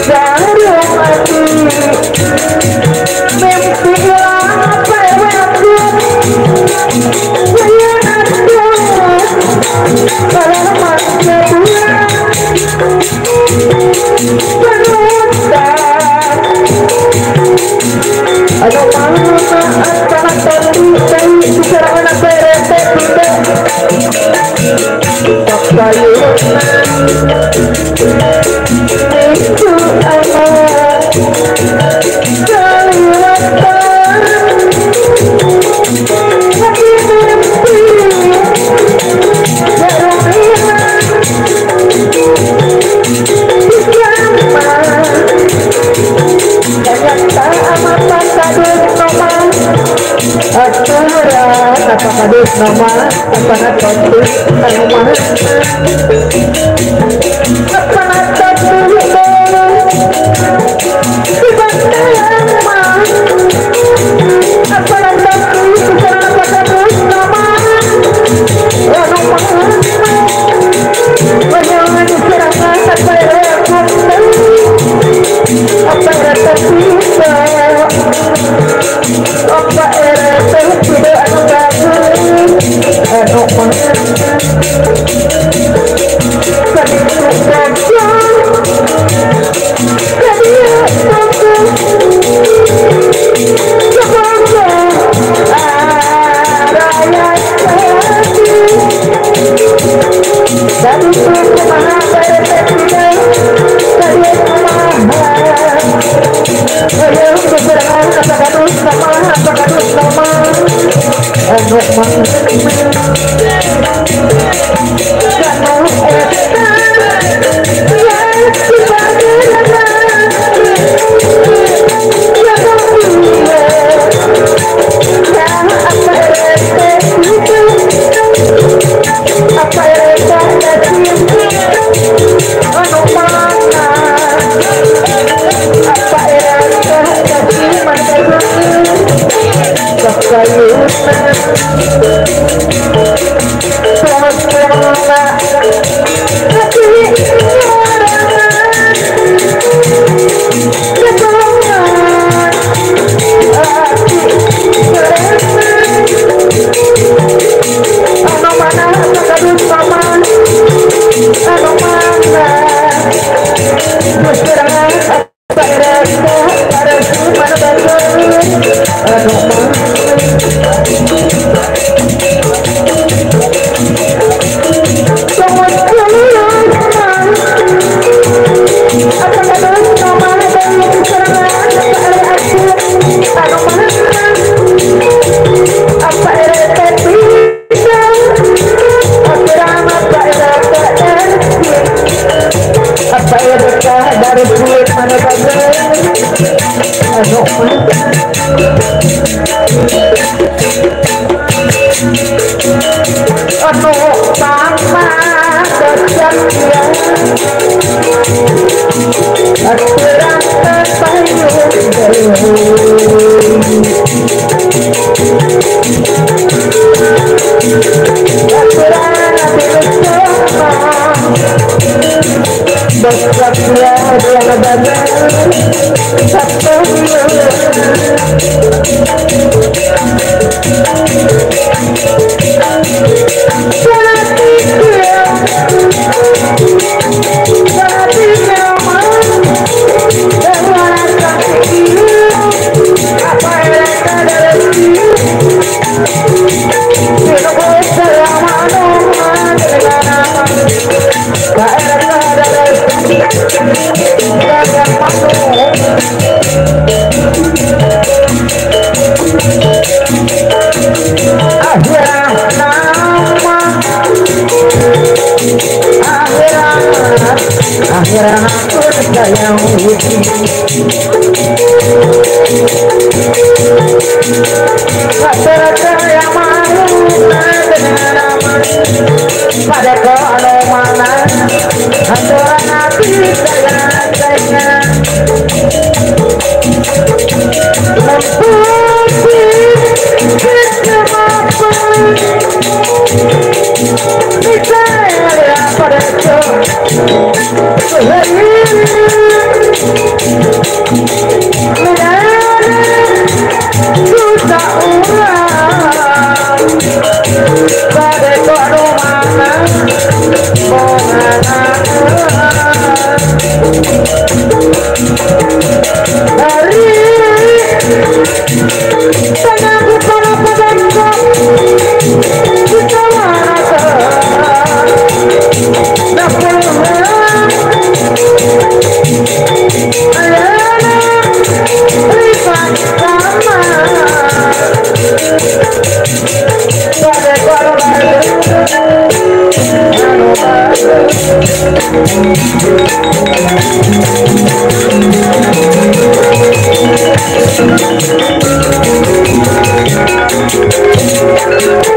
Dari hati nama apana totu nama apana totu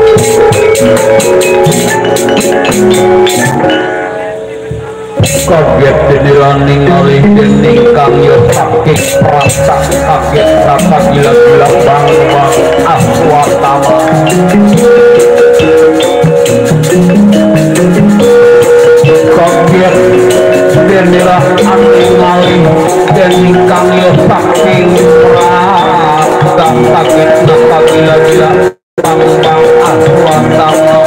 Thank you. kaget rasa gila-gila bang-bang Aswatama. Kaget denilah aling-aling dening kang yo saking praga kaget napa gila-gila bang-bang Aswatama.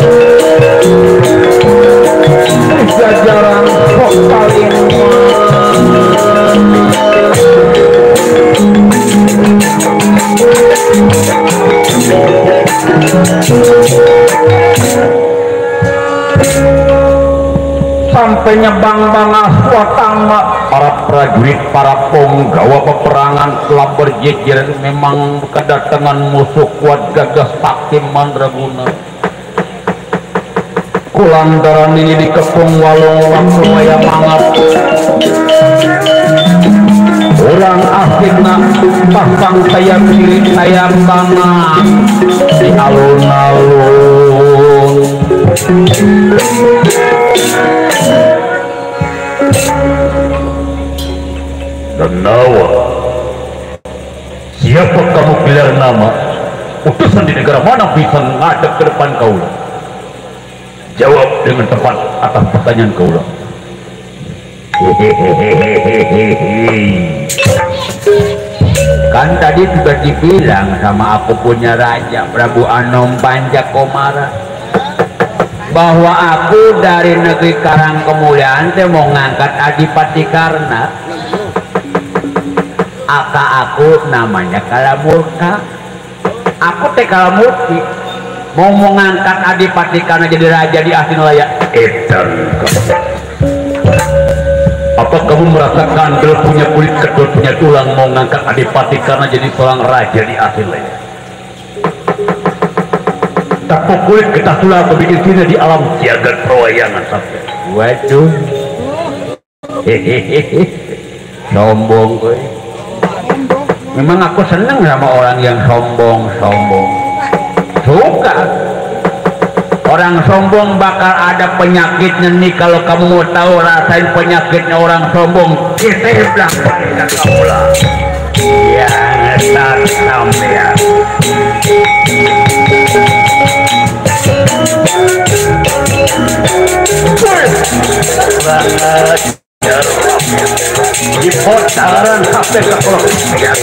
Jajaran kok paling sampainya bang-bang Aswatama, para prajurit, para penggawa peperangan telah berjejer. Memang kedatangan musuh kuat gagah sakti mandraguna. Kulantaran ini dikepung walong waktu waya mangat orang asikna pasang sayap kiri sayap kanan di alun-alun. Danawa, siapa kamu gelar nama? Utusan di negara mana bisa ngadep ke depan kau? Jawab dengan tepat atas pertanyaan kau lah. Kan tadi sudah dibilang sama aku punya raja Prabu Anom Pancakomara bahwa aku dari negeri Karangkemulian teh mau ngangkat Adipati Karna. Aka aku namanya Kalamurka. Aku teh Kalamurti. Mau mengangkat Adipati Karna jadi raja di Asinulaya. Edan kamu. Apa kamu merasa kandel punya kulit kedut punya tulang mau mengangkat Adipati Karna jadi seorang raja di Asinulaya? Tapi kulit kita tulang bikin sini di alam jagat perwayangan sampai. Waduh. Hehehe. Sombong gue. Memang aku seneng sama orang yang sombong. Suka. Orang sombong bakal ada penyakitnya nih. Kalau kamu mau tahu rasain penyakitnya orang sombong, kita bilang pada kamu lah. Ya ngetar sampean. Di potaran sampai ke Kolombia.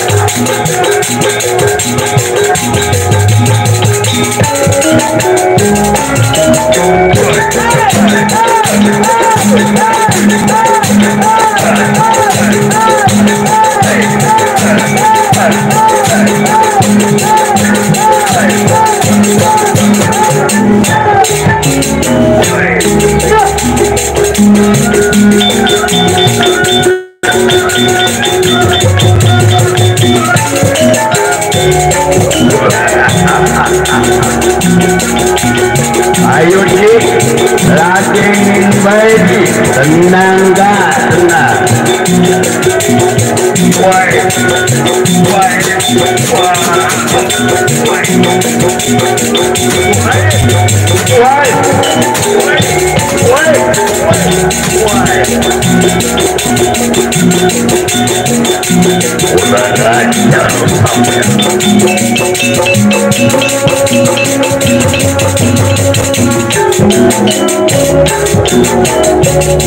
Ayo dik, lagi ingin baik, tenang gak? Tenang.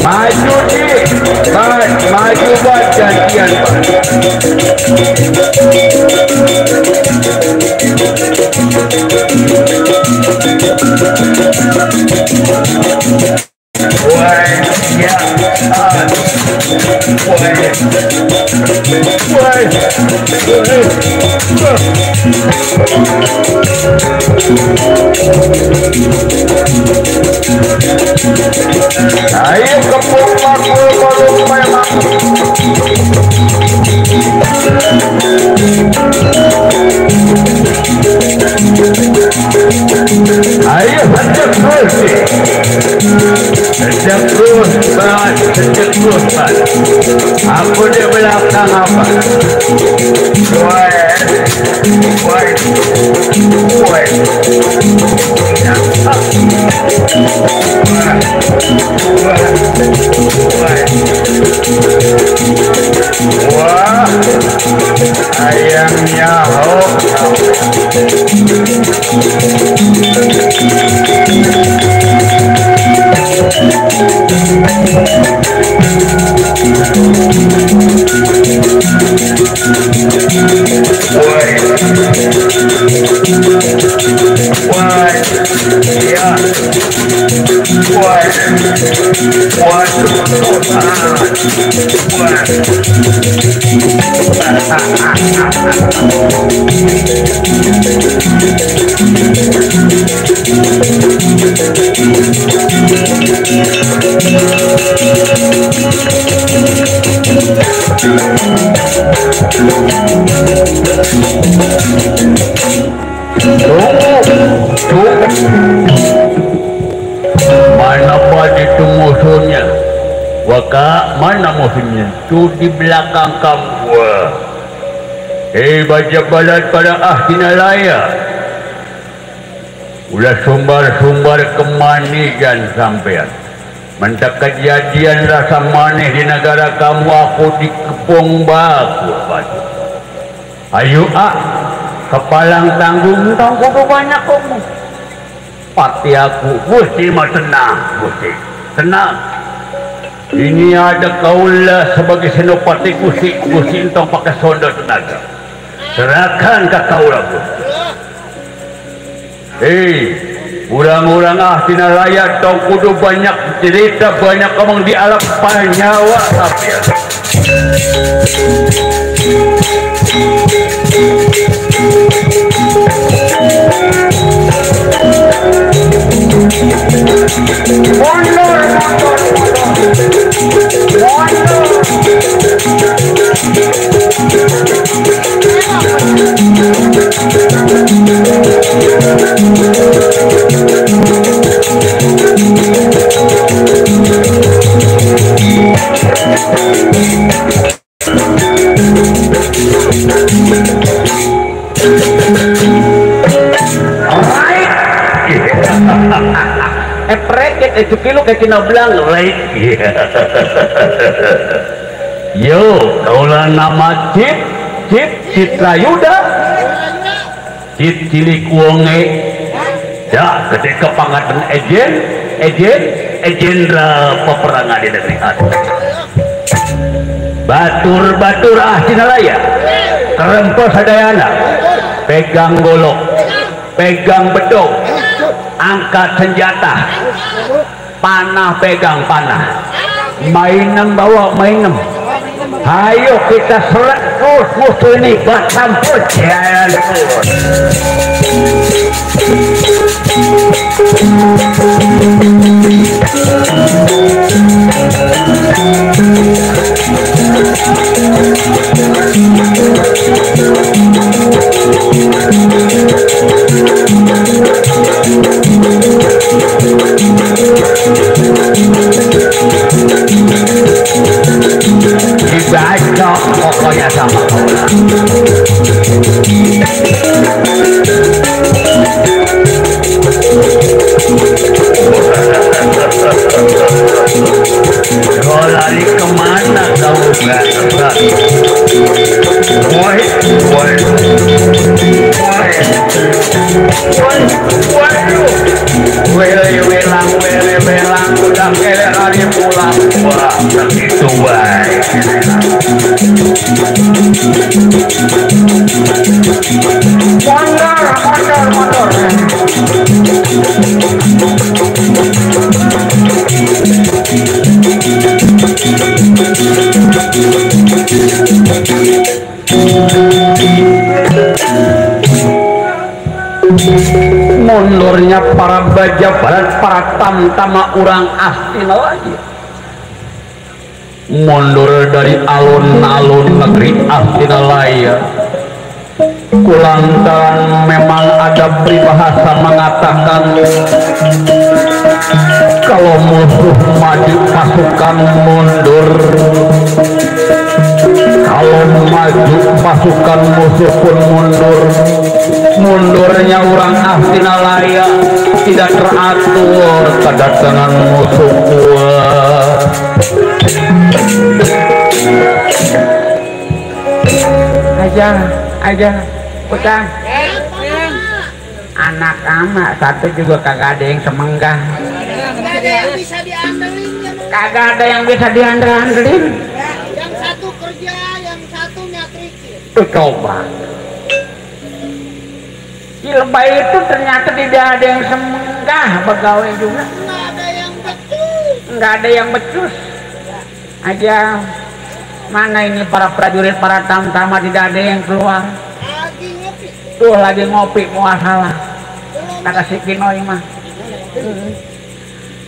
Maju nih, maju buat gantian Pak. Ayo kepung makul baru memang. Ayo sejak terus, sejak terus, Pak. Aku di belakang apa? Wah, Ayangnya mana badi itu musuhnya? Waka, mana musuhnya? Tuh di belakang kamu. Baca balat pada Ahtinalaya. Udah sumbar-sumbar kemanikan sampean. Mentak kejadian rasa maneh di negara kamu, aku dikepung baku. Ayo kepalang tanggung banyak kamu. Pati aku, Gusti mah tenang, Gusti, tenang. Ini ada kaulah sebagai senopati Gusti, Gusti entong pakai sonda tenaga. Serahkan ke kaulah, Gusti. Urang-urang Ahtinalaya tong kudu banyak cerita, banyak ngomong di alam panyawa tapi ya. Preket itu kilo ke Cina Belang, right? Yo, kaulah nama Citrayuda, Cilikuonge, ya, ketika pangatan Ejendra peperangan di negeri asal. Batur-batur Ahtinalaya, kerempes sadayana, pegang golok, pegang bedog, angkat senjata, panah pegang panah, mainem bawa mainem. Ayo kita serang musuh ini, bercampur jalan. Dibaca pokoknya sama kaulah. Kau lari kemana kamu berat? Welang udah kele lari pulang. Wah, begitu baik. Mondor. Mundurnya para baja barat, para tamtama orang Ahtinalaya. Mundur dari alun-alun negeri Ahtinalaya. Kulantaran memang ada peribahasa mengatakan kalau musuh maju pasukan mundur, kalau maju pasukan musuh pun mundur. Mundurnya orang Ahtinalaya tidak teratur kedatangan musuh aja utang anak-anak satu juga kagak ada yang semenggah, Nggak ada yang bisa diandelin ya, Mang. kagak ada yang bisa diandel-andelin. Yang satu kerja, yang satu nyatrikin. Tuh coba di lebay itu ternyata tidak ada yang semenggah pegawai juga, Nggak ada yang betul. nggak ada yang becus aja. Mana ini para prajurit, para tamtama tidak ada yang keluar. Lagi ngopi. Tuh lagi ngopi muasalah Belum. kata si Kinoi mah.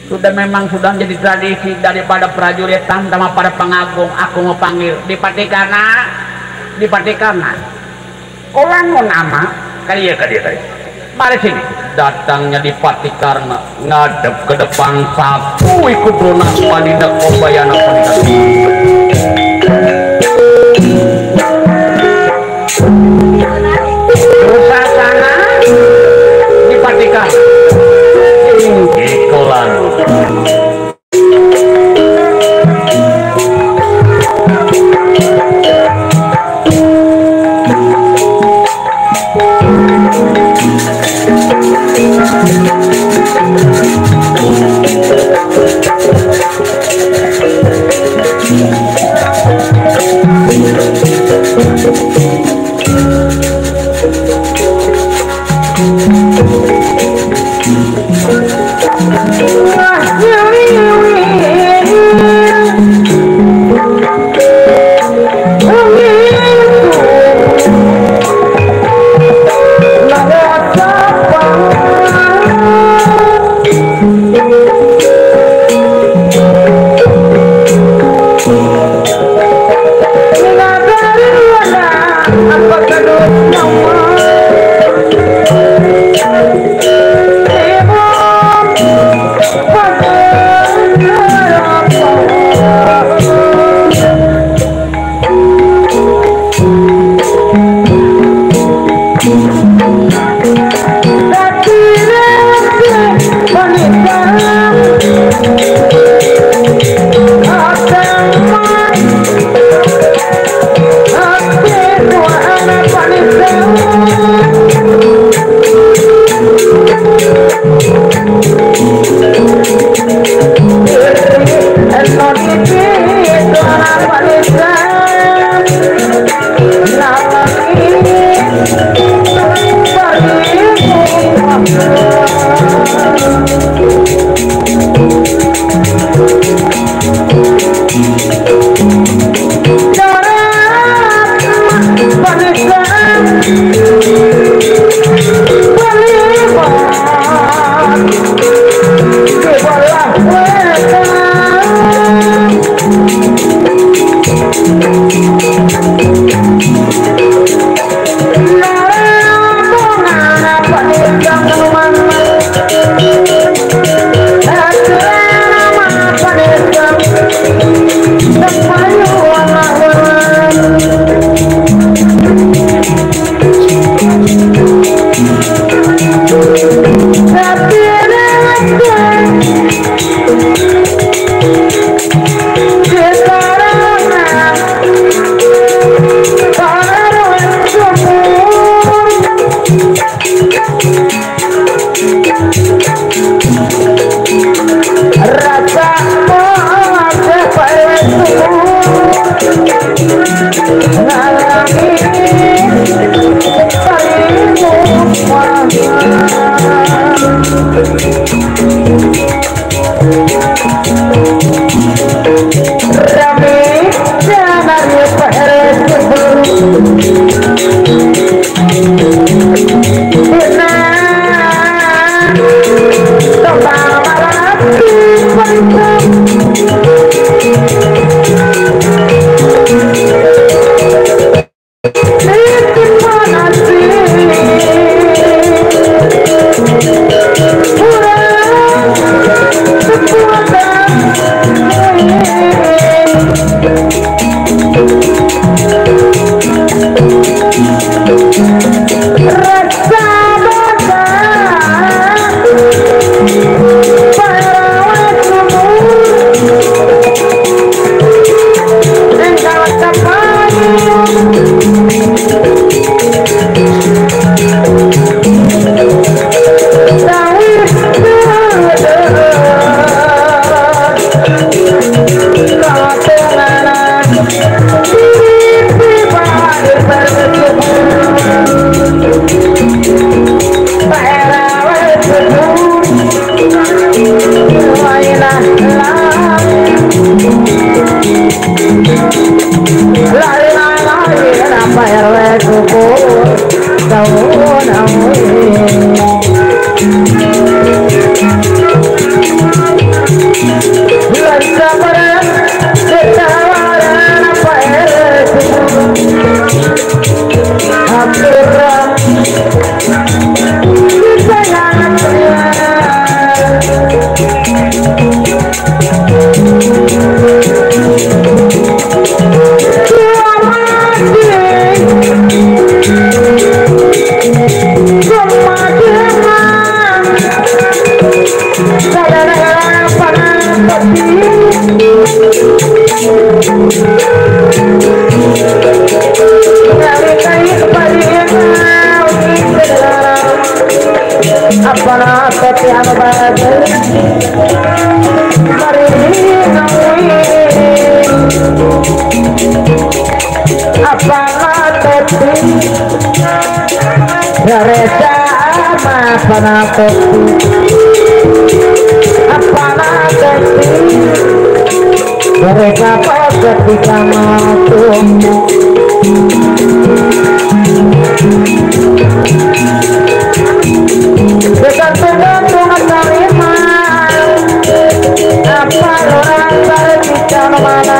Sudah memang sudah menjadi tradisi daripada prajurit tamtama pada pengagung. Aku mau panggil Dipatikana, Dipatikana. Orang mau nama Kali. mari sini. Datangnya di Patikarna ngadep ke depan sapu ikut lunak wanita kobayana wanita Dosa sana Dipatikana. ikolan Thank you. mereka ketika mati bergantung terima apa orang berbicara mana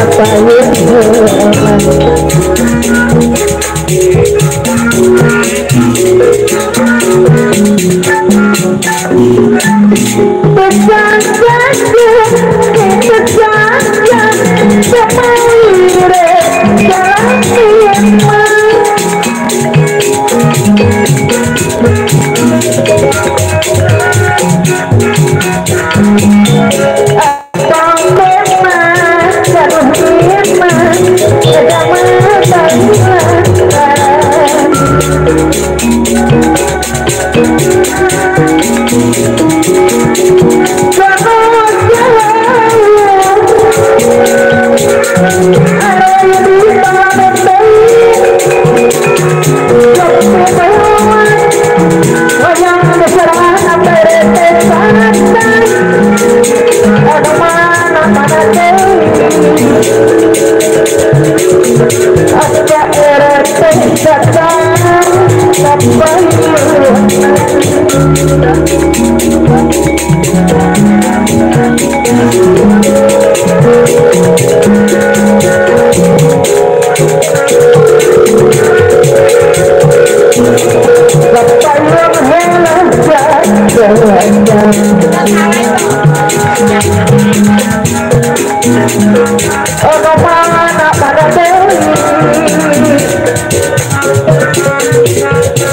apa yang Thank you.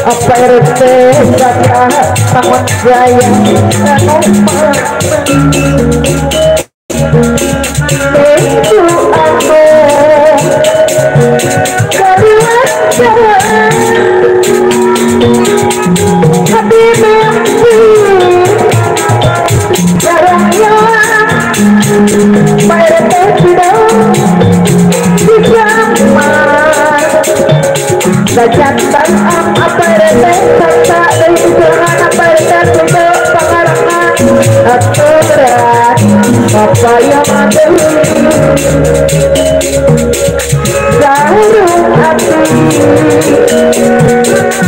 Apa RT kata takut saya itu aku dari wajah hati mimpi caranya Pak RT tidak bisa Gajatan apa rete kata dari jangan apa rete tidak pengarangan aturan apa yang ada jarum hati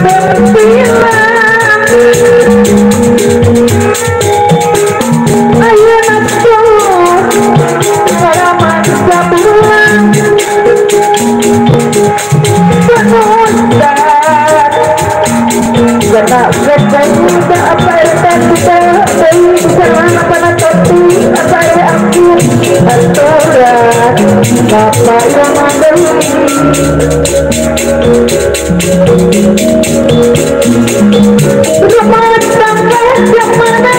berbilang ayo nafsu para masa bulan Gak berjaya apa yang kita beri jalan apa nanti apa yang aku aturan apa yang ada rumah tangga yang mana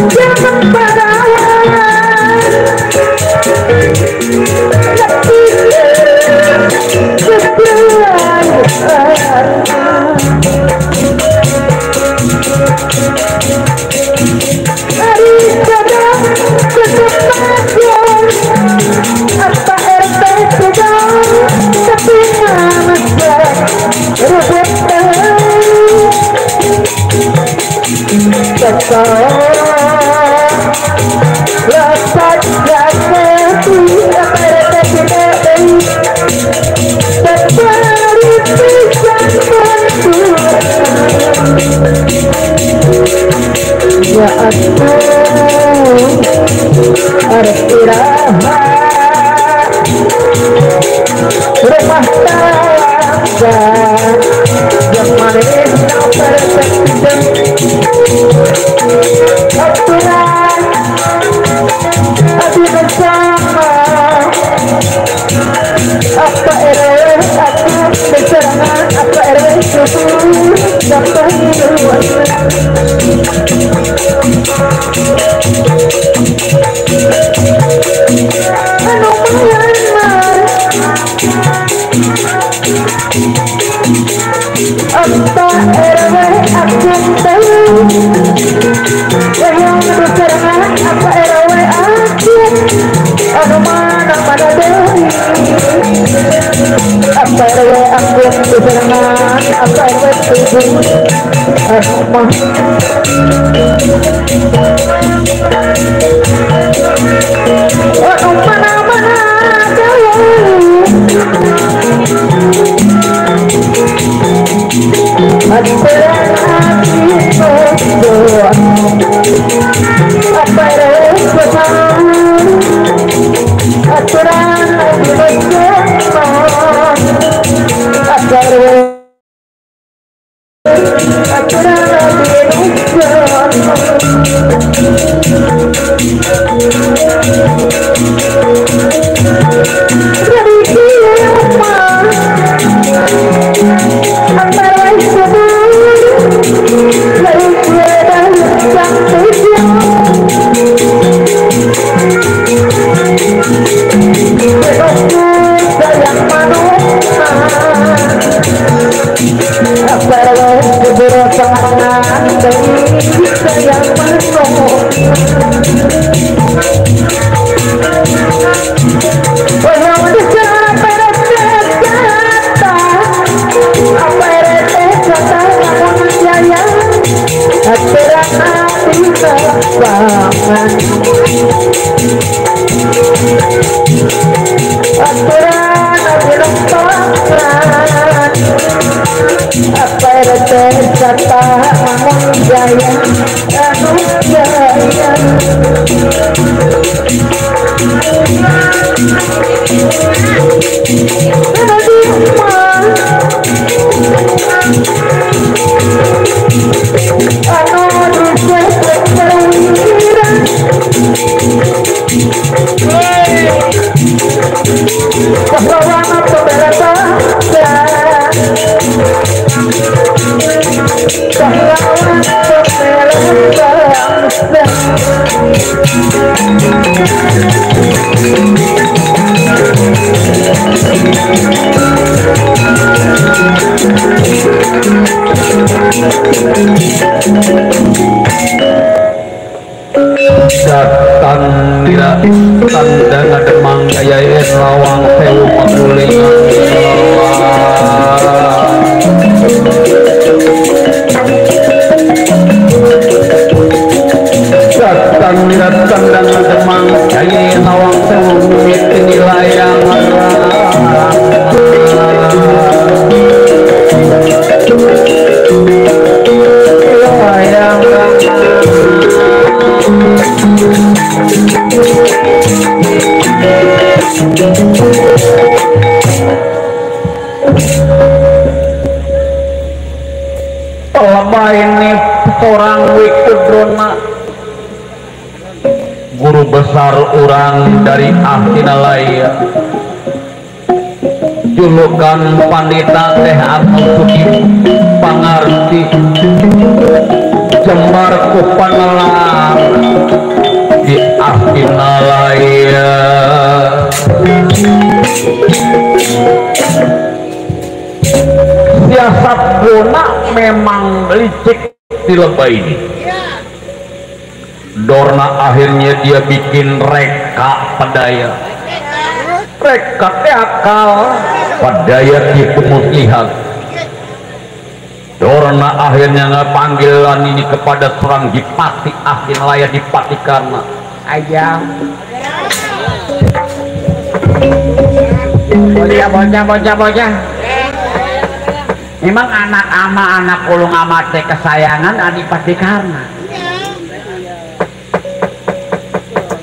jangan perawan apa RT sedang tapi rasa jasa tidak pada tidak baik terpari pisah ya aku harus istirahat rumah tangga yang manis yang perfect aturan hati bersama apa RW aku berserangan apa RW susu dapat luas apa RW aku tahu yang berserangan apa RW aku ada mana pada dewi apa RW aku berserangan apa RW tujuh rumah mana-mana hati berhati berdoa Datang nira tandang demang gaya lawang sewu pengulingan datang nira tandang demang gaya lawang sewu mimit layang Selama ini seorang Wikudrona guru besar orang dari Ahtinalaya julukan Pandita Teh Artusuki Pangarti Jembar Kupanelar di Ahtinalaya. Siasat guna memang licik di lebay ini. Dorna akhirnya dia bikin reka pedaya. Reka akal pedaya itu muslihat. Dorna akhirnya ngepanggilan ini kepada seorang Dipati Ahtinalaya Dipati Karna. Ayah. Bocah. Memang anak ama anak ulung amat teh kesayangan Adipati Karna.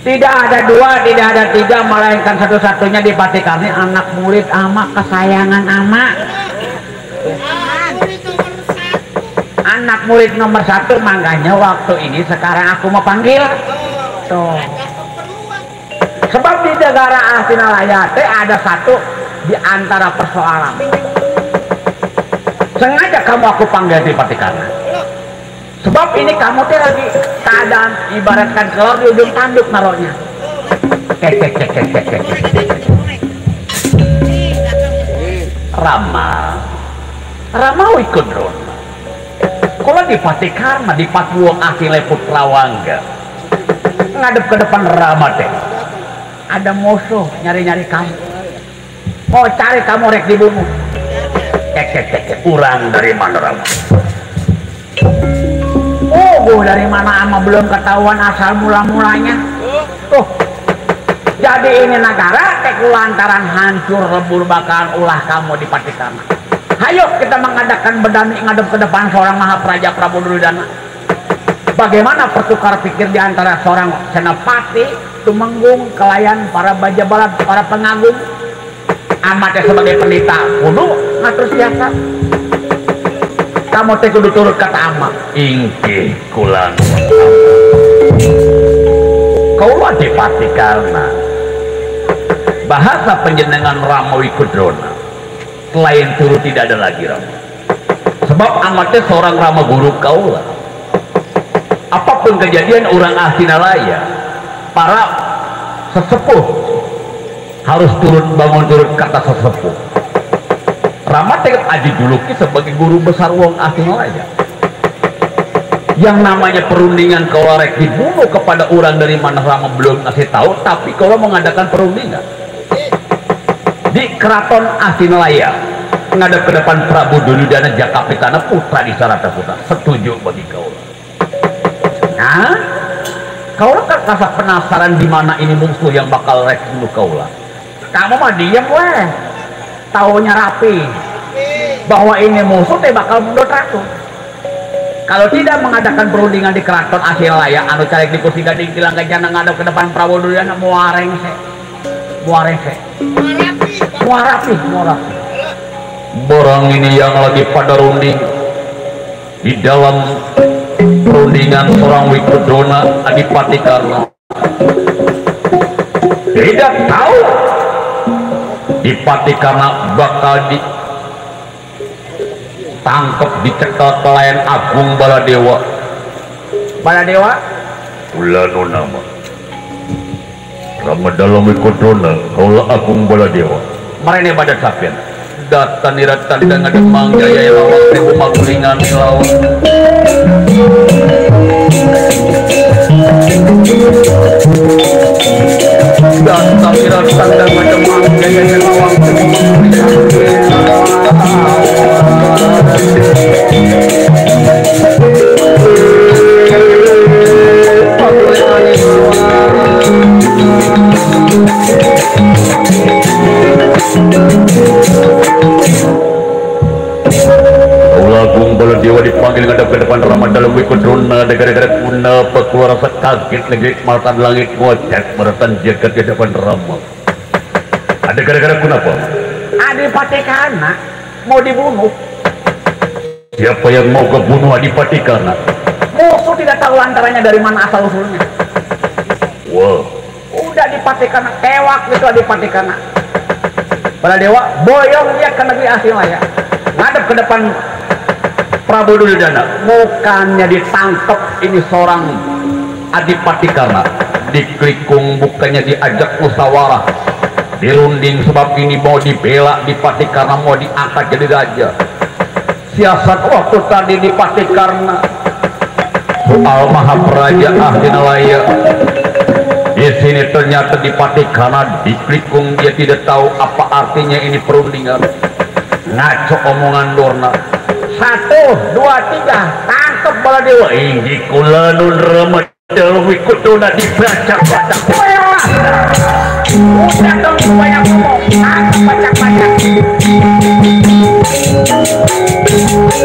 Tidak ada dua, tidak ada tiga, melainkan satu-satunya Dipati Karna anak murid ama kesayangan ama. Anak murid nomor satu, makanya waktu ini sekarang aku mau panggil. Tuh. Sebab di negara Ahtinalaya teh ada satu di antara persoalan. Sengaja kamu aku panggil Dipati Karna. Sebab ini kamu teh lagi keadaan ibaratkan kelor di ujung tanduk naruhnya. Rama Wikudrona. Kalau Dipati Karna di Patuwang Akile Putra Wangga ngadep ke depan Rama teh ada musuh nyari-nyari kamu. Mau cari kamu rek dibunuh. Kurang dari mana Rama? Oh, dari mana ama belum ketahuan asal mula-mulanya. Tuh. Jadi ini negara teh lantaran hancur lebur bakalan ulah kamu Dipati Karna. Hayo kita mengadakan bedami ngadep ke depan seorang Mahapraja Prabu Duryudana. Bagaimana pertukar pikir di antara seorang senapati, tumenggung, kelayan, para bajabalat, para pengagung. Amatnya sebagai pendeta kudu ngatur siasat. Kamu teh kudu turut kata ama. Ingkih kulang. Kaula Adipati Karna. Bahasa penjenengan Rama Wikudrona selain turu tidak ada lagi Rama. Sebab amatnya seorang Rama guru kaula. Apapun kejadian orang Asinalaya, para sesepuh harus turun bangun turun kata sesepuh. Rama teh aji juluki sebagai guru besar wong Asinalaya. Yang namanya perundingan kaula rek dibunuh kepada orang dari mana Rama belum ngasih tahu, tapi kaula mengadakan perundingan di Keraton Asinalaya menghadap ke depan Prabu Duryudana Jakapitana putra di Sarata Putra. Setuju bagi kaula. Nah, kaula kan rasa penasaran di mana ini musuh yang bakal rek bunuh kaula. Kamu mah diam weh. Taunya rapi bahwa ini musuh teh bakal mundur ratu. Kalau tidak mengadakan perundingan di Keraton Asinalaya anu carek di kursi gading tilang kencana ngadep ke depan Prabu Duryudana muareng se. Muarapi. Borang ini yang lagi pada runding di dalam perundingan seorang Wikudrona Adipati Karna. Tidak tahu Adipati Karna bakal ditangkap dicekel pelayan Agung Baladewa. Ulanu nama Rama dalam Wikudrona kaula Agung Baladewa. Marene pada sapian datan iratan dan ada mangjaya lawak teh magulingan lawak. Datan iratan dan ada mangjaya lawak teh magulingan Agung Baladewa dipanggil ngadap ke depan Rama dalam Wikudrona gara-gara kuna keluar rasa kaget negeri martan langit ngocek martan jagat di depan Rama. Ada gara-gara kenapa? Adipati Karna mau dibunuh. Siapa yang mau kebunuh Adipati Karna? Musuh tidak tahu antaranya dari mana asal usulnya. Wow. Udah Adipati Karna kewak gitu Adipati Karna. Baladewa boyong dia ke negeri Asinalaya ngadep ke depan Prabu Duryudana, bukannya ditangkap ini seorang Adipati Karna, diklikung bukannya diajak musyawarah, dirunding sebab ini mau dibela Adipati Karna mau diangkat jadi raja. Siasat waktu tadi Adipati Karna soal Mahapraja Asinalaya. Di sini ternyata Adipati Karna diklikung dia tidak tahu apa artinya ini perundingan. Ngaco omongan Dorna. 1, 2, 3 tangkap Baladewa. Ini kula nun Rama dalam Wikudrona dibaca-baca. Udah dong banyak ngomong. Tangkap baca-baca. Thank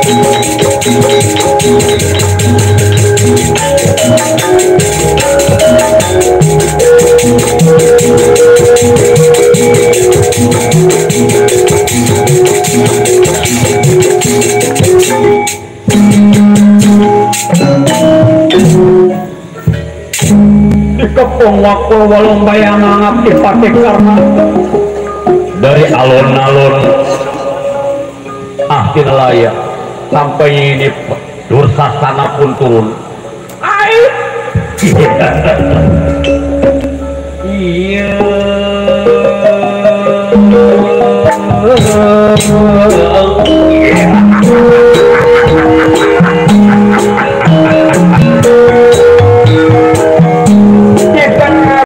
you. wakung wakul walung bayang ngabdi Patikarna dari alun-alun Tinelaya sampai ini Dursasana pun turun. Iya.